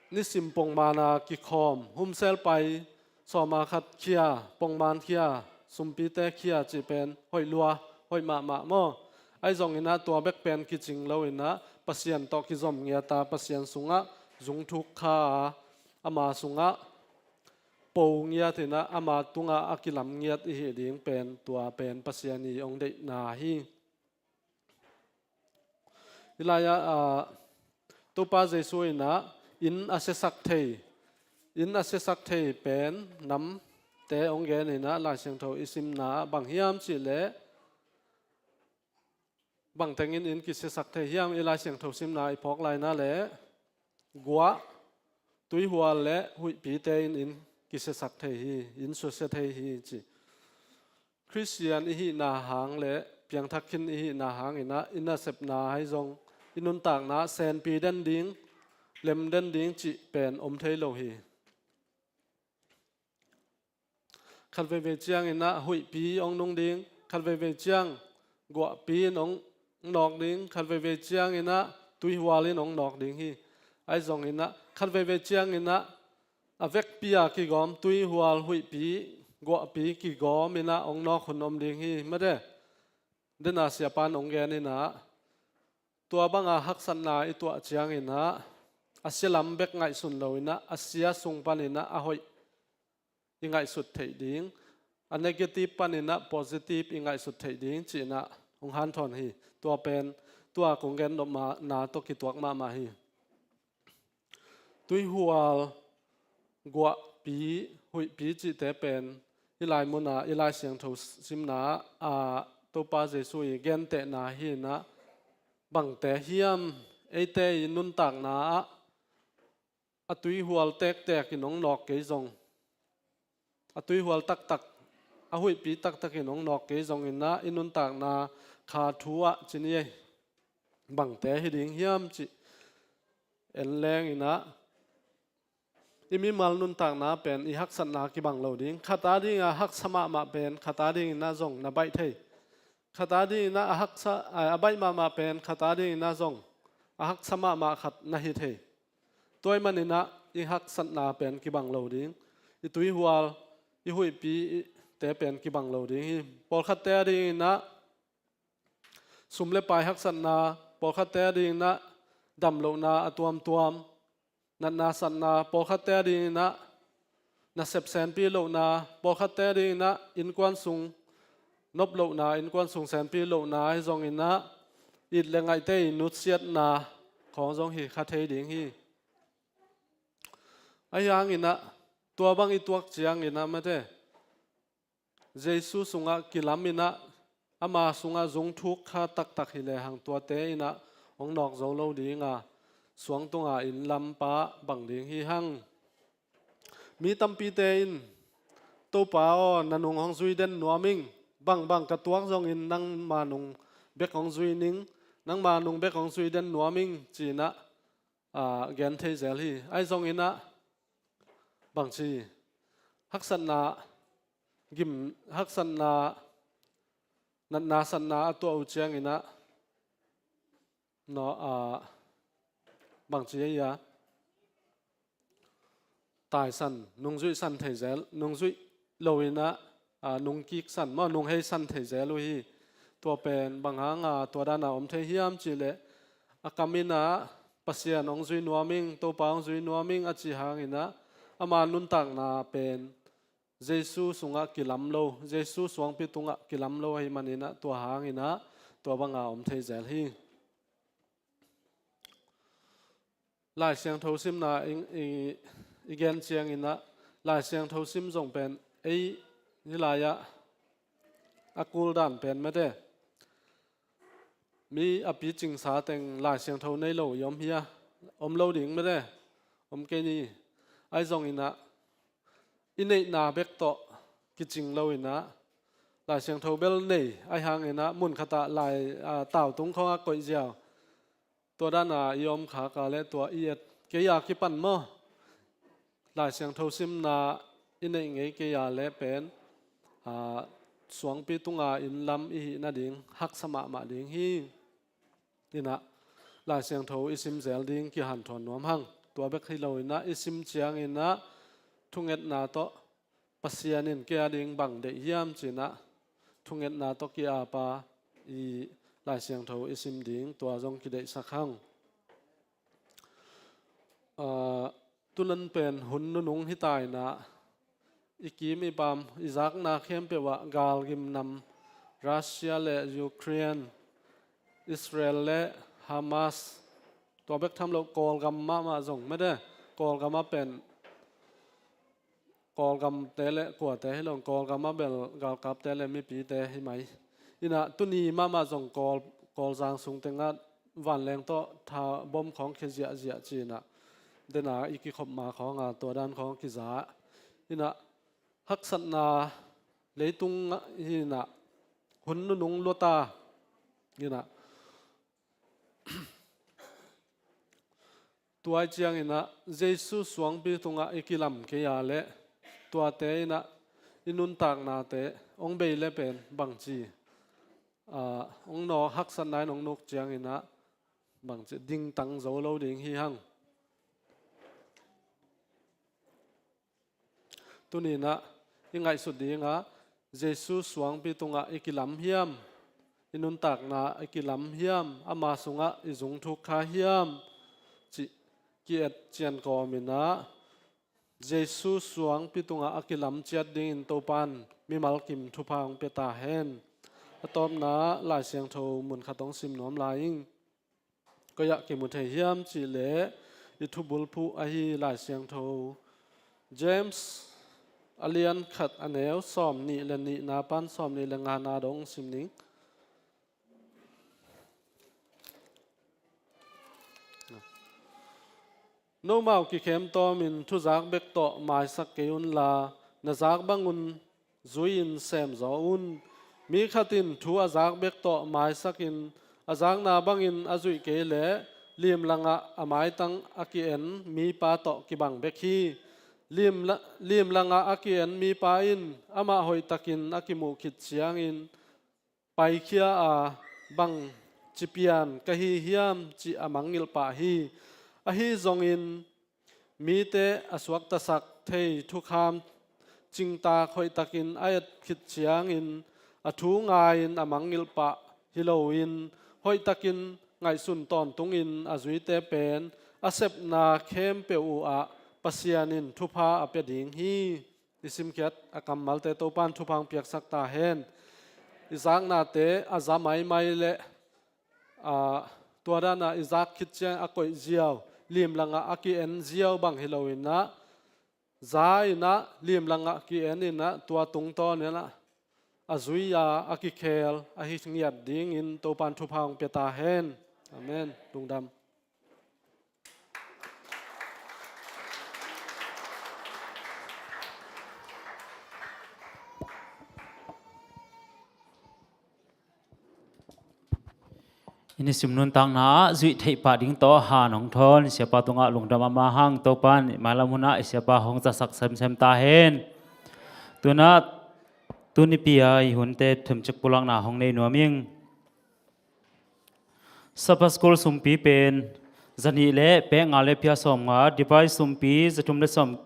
nisim pongmana kikhawm, humsel pai, sawma khat khia, pongman khia, sumpite khia cih pen hoih lua, hoih mahmah maw? Ahi zonginah tua bek pen kicing loinah Pasian tawh kizom ngiata, Pasian sungah zungthuk kha a, ama sungah po ngiat inah ama tungah a kilam ngiat i hih ding pen, tua pen Pasian i hong deihna hi. Hi lai-ah, ah, Topa Jesu inah inn a siasak thei, inn a siasak thei pen namte hong gen inah Lai Siangtho i simna ah bang hiam cihleh, bang tengin inn kisiasak thei hiam? I Lai Siangtho simna i phawk laina le guah, tuihual le huihpite in inn kisiasak thei hi, inn susia thei hi ci. Khristian i hihna hang le piangthak khin i hihna hanginah i nasepna ahi zong i nuntakna senpi den ding, lem den ding cih pen om thei lo hi. Khat veivei ciangin ah huihpi hong nung ding, khat veivei ciang guahpi in hong nawk ding, khat veivei ciangin ah tuihual in hong nawk ding hi. Ahi zongin ah khat veivei ciangin ah a vekpi a kigawm tuihual, huihpi, guahpi kigawm in ah hong nawk hun om ding hi. Mate, dena siapa in hong gen in ah tua banga haksatna i tuah ciangin ah a sia lam bek ngaihsun lo in ah a sia sung panin ah a hoih i ngaihsut theih ding, a negative panin ah positive i ngaihsut theih ding cih in ah hong hanthawn hi. Tua pen tua kong gen nopna tawh kituak mahmah hi. Tuihual, guahpi, huihpi cihte pen i lai muna i Lai Siangtho simna ah Topa Jesu i gentehna hi in ah bangte hiam, eite i nuntakna ah a tuihual tektek in hong nawk kei zong, a tuihual taktak, a huihpi taktak in hong nawk kei zongin ah i nuntakna kha thu ah ci ni ei, bangte hi ding hiam cih en leng in ah i mimal nuntakna pen i haksatna kibang lo ding. Khat a ding a haksa mahmah pen khat a dingin ah zong na baih thei. Khat a dingin ah a haksa, a, a baih mahmah pen khat a dingin ah zong a haksa mahmah khat na hi thei. Tua ahih manin ah i haksatna pen kibang lo ding. I tuihual, i huihpi, i te pen kibang lo ding hi. Pawlkhatte a dingin ah sum le pai haksatna, pawlkhatte a dingin ah damlohna a tuamtuam, natna satna, pawlkhatte a dingin ah nasep senpi lohna, pawlkhatte a dingin ah innkuan sung nop lohna, innkuan sung senpi lohna, ahi zongin ah it le ngaihte i nutsiatna khawng zong hi kha thei ding hi. Ahi hangin ah tua bang i tuak ciangin ah mate, Jesu sungah kilam in ah ama sungah zungthuk kha taktak hi lehang tuate in ah hong nawk zo lo ding a, suang tunga inn lampa bang ding hi hang. Mi tampite in, "Topa aw, na nung hong zui den nuam ing, bangbang ka tuak zongin nangma nung bek hong zui ning, nangma nung bek hong zui den nuam ing," ci in ah, aa, gen thei zel hi. Ahi zongin ah bangci, haksatna gim, haksatna, natna satna a tuah uh ciangin ah, no, aa, bangci ahi a, taisan, nungzuih san thei zel, nungzuih lo in ah, aa, nungkik san maw, nunghei san thei zel uh hi. Tua pen bang hanga tua dana om thei hiam cih leh, a kam in ah, "Pasian hong zui nuam ing, Topa hong zui nuam ing," a cih hangin ah ama nuntakna pen Jesu sungah kilam lo, Jesu suangpi tungah kilam lo ahih manin ah tua hangin ah tua banga om thei zel hi. Lai Siangtho simna i, i, i gen ciangin ah Lai Siangtho sim zong pen ei hih lai-ah a kul dan pen mate, mi a picingsa teng Lai Siangtho nei lo i om hia? Om lo ding mate, om kei ni. Ahi zongin ah i neihna bek tawh kicing lo in ah, Lai Siangtho bel nei, ahi hangin ah mun khatah lai, aa, tautung khawng a koih ziau, tua dana i om khak a leh tua i et kei a kipan maw, Lai Siangtho simna i neih ngei kei a leh pen, aa, suangpi tunga inn lam i hih nading haksa mahmah ding hi. In ah Lai Siangtho i sim zel ding kihanthawn nuam hang. Tua bek hi lo in ah i sim ciangin ah thungetna tawh Pasian in kei a ding bang deih hiam ci in ah thungetna tawh ki-apa i Lai Siangtho i sim ding tua zong kideihsak hang. Aa, tunan pen hun nunung hi ta in ah, i kim i pam, i zakna khempeuh ah galgim nam, Russia le Ukraine, Israel le Hamas, tua bek tham lo Kawlgam mahmah zong mate, Kawlgam ah pen Kawlgamte le kuate hi lo, Kawlgam ah bel galkapte le mipite hi mai. In ah tuni mahmah zong Kawl, Kawlzang sung tengah vanleng tawh tha bom khawng khia ziahziah ci in ah, dena i kikhop ma khawng a tua dan khawng kiza. In ah haksatna leitung hi in ah, hun nunung lua ta. In ah Tua ciangin ah Jesu suangpi tungah i kilam kei a leh tuate in ah i nuntaknate hong bei le pen bangci, ah, hong nawk, haksatna in hong nuk ciangin ah bangci dingtang zo lo ding hi hang. Tuni in ah i ngaihsut ding ah Jesu suangpi tungah i kilam hiam, i nuntakna i kilam hiam, ama sungah i zung thuk kha hiam cih ki-et cian kawm in ah Jesu suangpi tungah a kilam ciat dingin Topan mimal kim thupha hong pia ta hen. A tawpna Lai Siangtho mun khat hong sim nuam lai ing. Koi ah kimu thei hiam cih leh i thubulphuh ahi Lai Siangtho James a lian khat a neu sawm nih le nihna pan sawm nih le ngana dong sim ning. Nomau kikhem tawmin thuzak bek tawh maisak kei unla, na zak bangun zui-in semzaw un. Mi khat in thu a zak bek tawh maisakin a zakna bangin a zuih kei leh limlangah a maitang a ki-en mipa tawh kibang bek hi. Limla-, limlangah a ki-en mipa in amah hoihtakin a kimuh khit ciangin paikhia a, bang ci pian ka hi hiam cih a mangngilh pah hi. Ahi zongin mite a suaktasak thei thukham cingtak hoihtakin a et khit ciangin a thu ngai-in a mangngilh pah hi loin hoihtakin ngaihsun tawntungin a zuite pen a sepna khempeuh uhah Pasian in thupha a pia ding hi. I simkhiat a kammalte Topan thupha hong piaksak ta hen. I zaknate a za maimai leh, aa, tua danah i zak khit ciang a koih ziau, limlangah a ki-en ziau bang hi loin ah, za in ah, limlangah ki-en in ah, tua tungtawn in ah a zui a, a kikhel ahi ngiat dingin Topan thupha hong pia ta hen. Amen. Lungdam. I nisim nuntakna ah zuih theih pah ding tawh han hong thawn siapa tungah lungdam a mah hang. Topan mailam hunah i siapa hong zatsak semsem ta hen. Tunah tunipi a i hunte themcik pulakna hong nei nuam ing. Sabbath School sumpi pen zanih le pek nga le phia sawm nga, device sumpi zathum le sawm.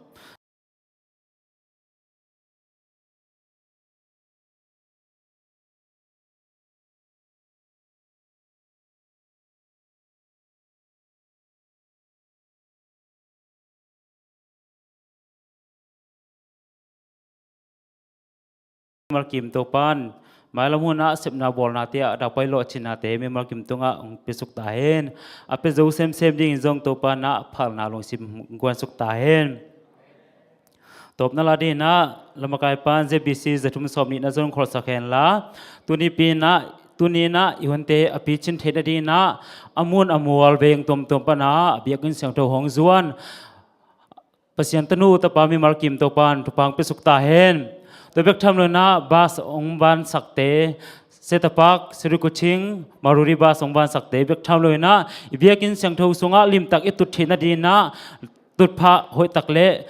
Mimal kim Topan mailam hunah sepna bawlnate ah dahpai lawhcinnate mimal kim tungah hong piasuk ta hen. A pia zo semsem dingin zong Topan ah phalna lungsim guansuk ta hen. Tawpna la dinah lamakai pan Z B C zathum sawm nihna zong kholhsak henla, tunipi inah, tuni inah i hunte a picin theih nadinah a mun a mual veng tuamtuam panah a biakinn siangtho hong zuan Pasian tanu tapa mimal kim Topan thupha hong piasuk ta hen. Tua bek tham lo inah bas hong vansakte, Setapak, Sirikuching, Maruri bas hong vansakte bek tham lo inah i biakinn siangtho sungah limtak i tut theih nadinah tutphah hoihtak le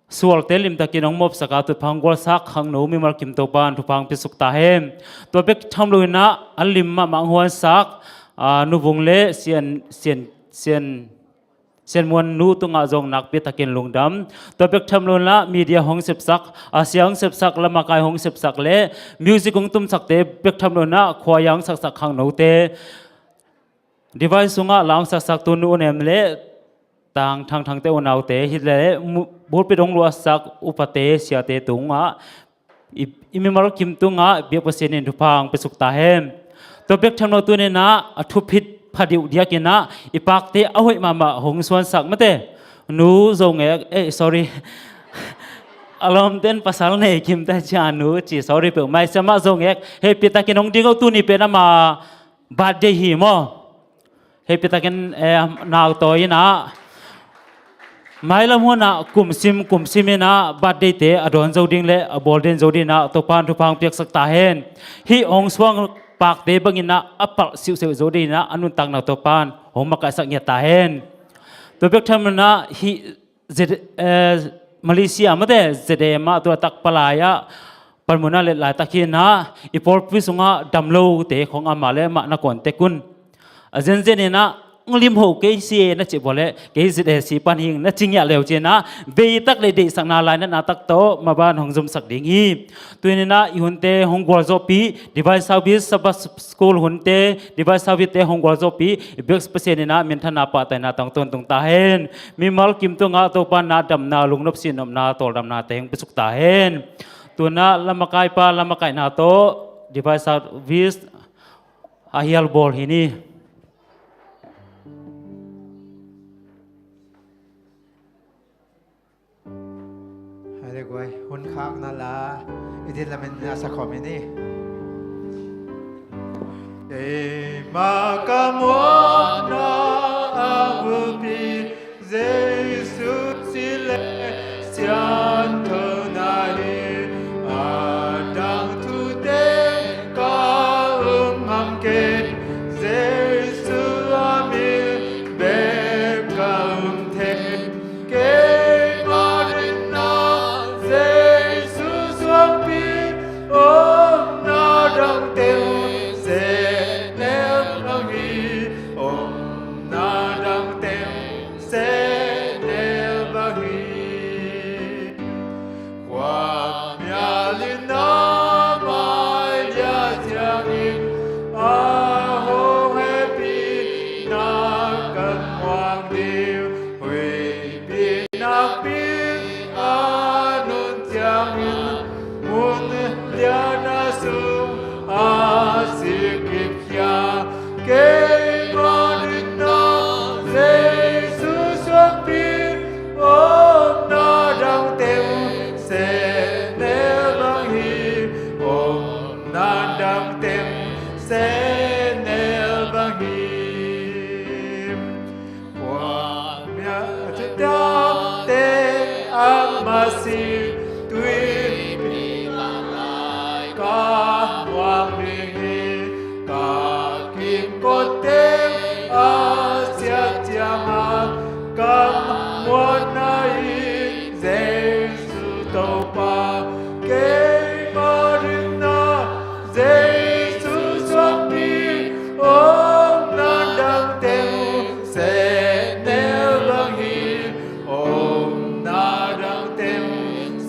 sualte limtakin hong mawpsak a, tutphah hong gualsak khangno mimal kim Topan thupha hong piasuk ta hen. Tua bek tham lo inah a lim mahmah hong huansak, aa, nuvung le sian, sian, sian, sianmuan nu tungah zong nakpi takin lungdam. Tua bek tham lo inah media hong sepsak, a sia hong sepsak, lamakai hong sepsak le music hong tumsakte bek tham lo inah khuaia hong saksak khangnote, device sungah la hong saksaktu nu Unem le Tang Thangthangte unaute hi le mu-, pulpit hong luahsak upate siate tungah i, i mimal kim tungah biak Pasian in thupha hong piasuk ta hen. Tua bek tham lo tuni inah a thuphit phadiuh diakinah i pakte a hoih mahmah hong suansak mate. Nu Zongek, eh, sorry. A lawmten pasal nei kimte cia nu ci, sorry peuhmah, siamah Zongek hehpihtakin hong ding o, tuni pen ama birthday hi maw? Hehpihtakin, eh, nautawi inah mailam hunah kumsim kumsim inah birthdayte a dawn zo ding le a bawl den zo dinah Topan thupha hong piaksak ta hen. Hih hong suang pakte banginah a palh siuhseuh zo dinah a nuntakna Topan hong makaihsak ngiat ta hen. Tua bek tham inah hih Z-, eh, Malaysia mate Z A M ah tua tak palai ah panmun ah let laitak hi inah i pawlpi sungah dam lote khong amah le amah na kuan tek un. A zenzen inah hong limho kei si e na cih bawleh kei Z A C pan hing na ci ngiah leu ci inah veitak le deihsakna lainatna tak tawh maban hong zumsak ding hi. Tuni inah i hunte hong gualzawhpih, Divine Service, Sabbath School hunte, Divine Service te hong gualzawhpih i biak Pasian inah minthanna pahtaina tawh hong tawntung ta hen. Mimal kim tungah Topa na damna, lungnop sinnopna, tawldamna te hong piasuk ta hen. Tuna lamakaipa lamakaihna tawh Divine Service a hial bawl hi ni. Hai le guai, hun khakna la i din lamin a sakhawm hi ni. Keimah ka muanna a bulpi Jesu ci le siangthona hi. A dang thute ka um ngam kei, Jesu a min bek ka um thei. Keimah dinna Jesu suangpi, omna dang teng sehnel bang hi, omna dang teng sehnel bang hi. Khuamial in a mai lian ciangin a hong hehpihna kan muang ding. Huihpi nakpi a nun ciangin mun lian a sung a sikip khia. Keimah dinna Jesu suangpi, omna dang teng sehnel bang hi, omna dang teng sehnel bang hi. Khuamial a ciaptehte a masi tuipi lai ka muang ding hi. Ka kimkot teng a siat ciangin ka muanna hi Jesu Topa. Keimah dinna Jesu suangpi, omna dang teng sehnel bang hi, omna dang teng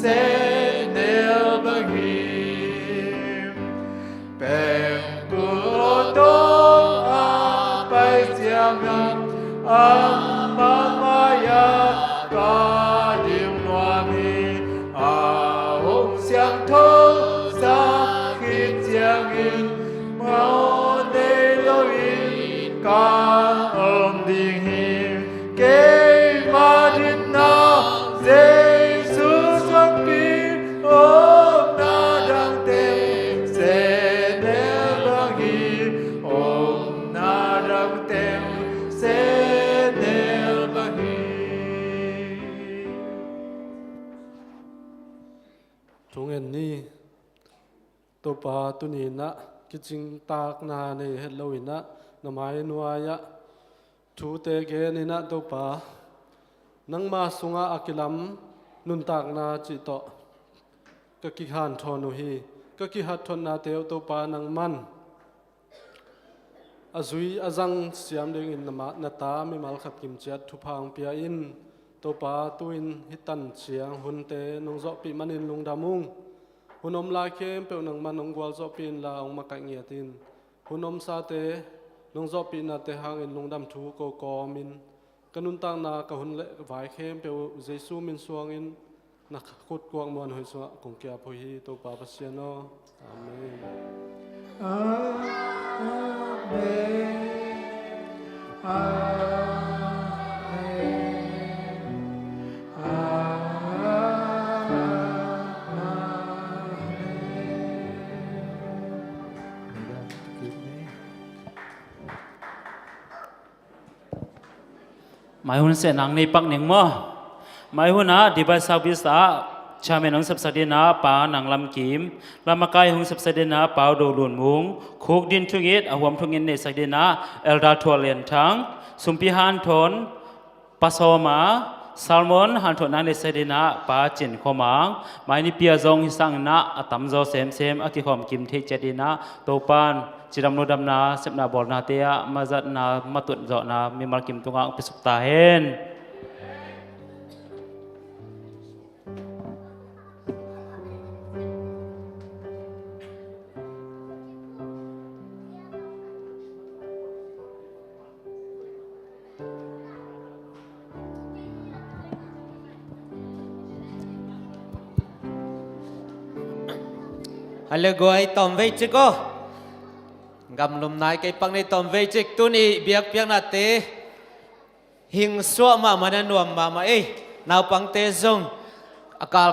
sehnel bang hi. Pengkul awtaw a pai ciangin amah mai-ah ka ding nuam hi. A hong siangthosak khit ciangin mawh nei loin ka om ding hi. Keimah dinna Jesu suangpi, omna dang teng sehnel bang hi, omna dang teng sehnel bang hi. Thungen ni. Topa, tuni-in ah kicingtakna nei het loin ah na mai nuai-ah thute genin ah Topa, nangma sungah a kilam nuntakna cih tawh ka kihanthawn uh hi. Ka kihathotnate uh Topa nangman a zui a zang siam dingin na ma-, na ta mimal khat kimciat thupha hong pia in. Topa, tu-in hih tan ciang hunte nong zawhpih manin lungdam ung. Hun om lai khempeuh nangman hong gualzawhpih inla hong makaih ngiat in. Hun omsate nong zawhpihnate hangin lungdam thu ko kawmin ka nuntakna ka hun le vai khempeuh uh Jesu min suangin na khut kuak muanhuai sungah kong kiap uh hi, Topa Pasian aw. Amen. Amen. Amen. Amen. Mai hun seh nang nei pak ning maw? Mai hun ah Divine Service ah chairman hong sepsak dingin ah Pa Nang Lam Kim, lamakai hong sepsak dingin ah Pa Do Lun Mung, khuk din thunget a huam thunget neisak dingin ah Elder Thual Lian Thang, sumpi hanthawn Pa Sawma, sermon hanthawn nang neihsa dinah Pa Cin Khua Mang, mai nipi ah zong hi sanginah a tamzaw semsem a kikhawm kim theih ciat dinah Topan cidam ludamna, sepna bawlnate ah mazatna, matuanzawhna mimal kim tungah hong piasuk ta hen. Hale guai, tawm vei cik aw. Gamlum nai kei pak ni, tawm vei cik. Tuni biakpiaknate hing suah mahmah na nuam mahmah ei. Naupangte zong a kal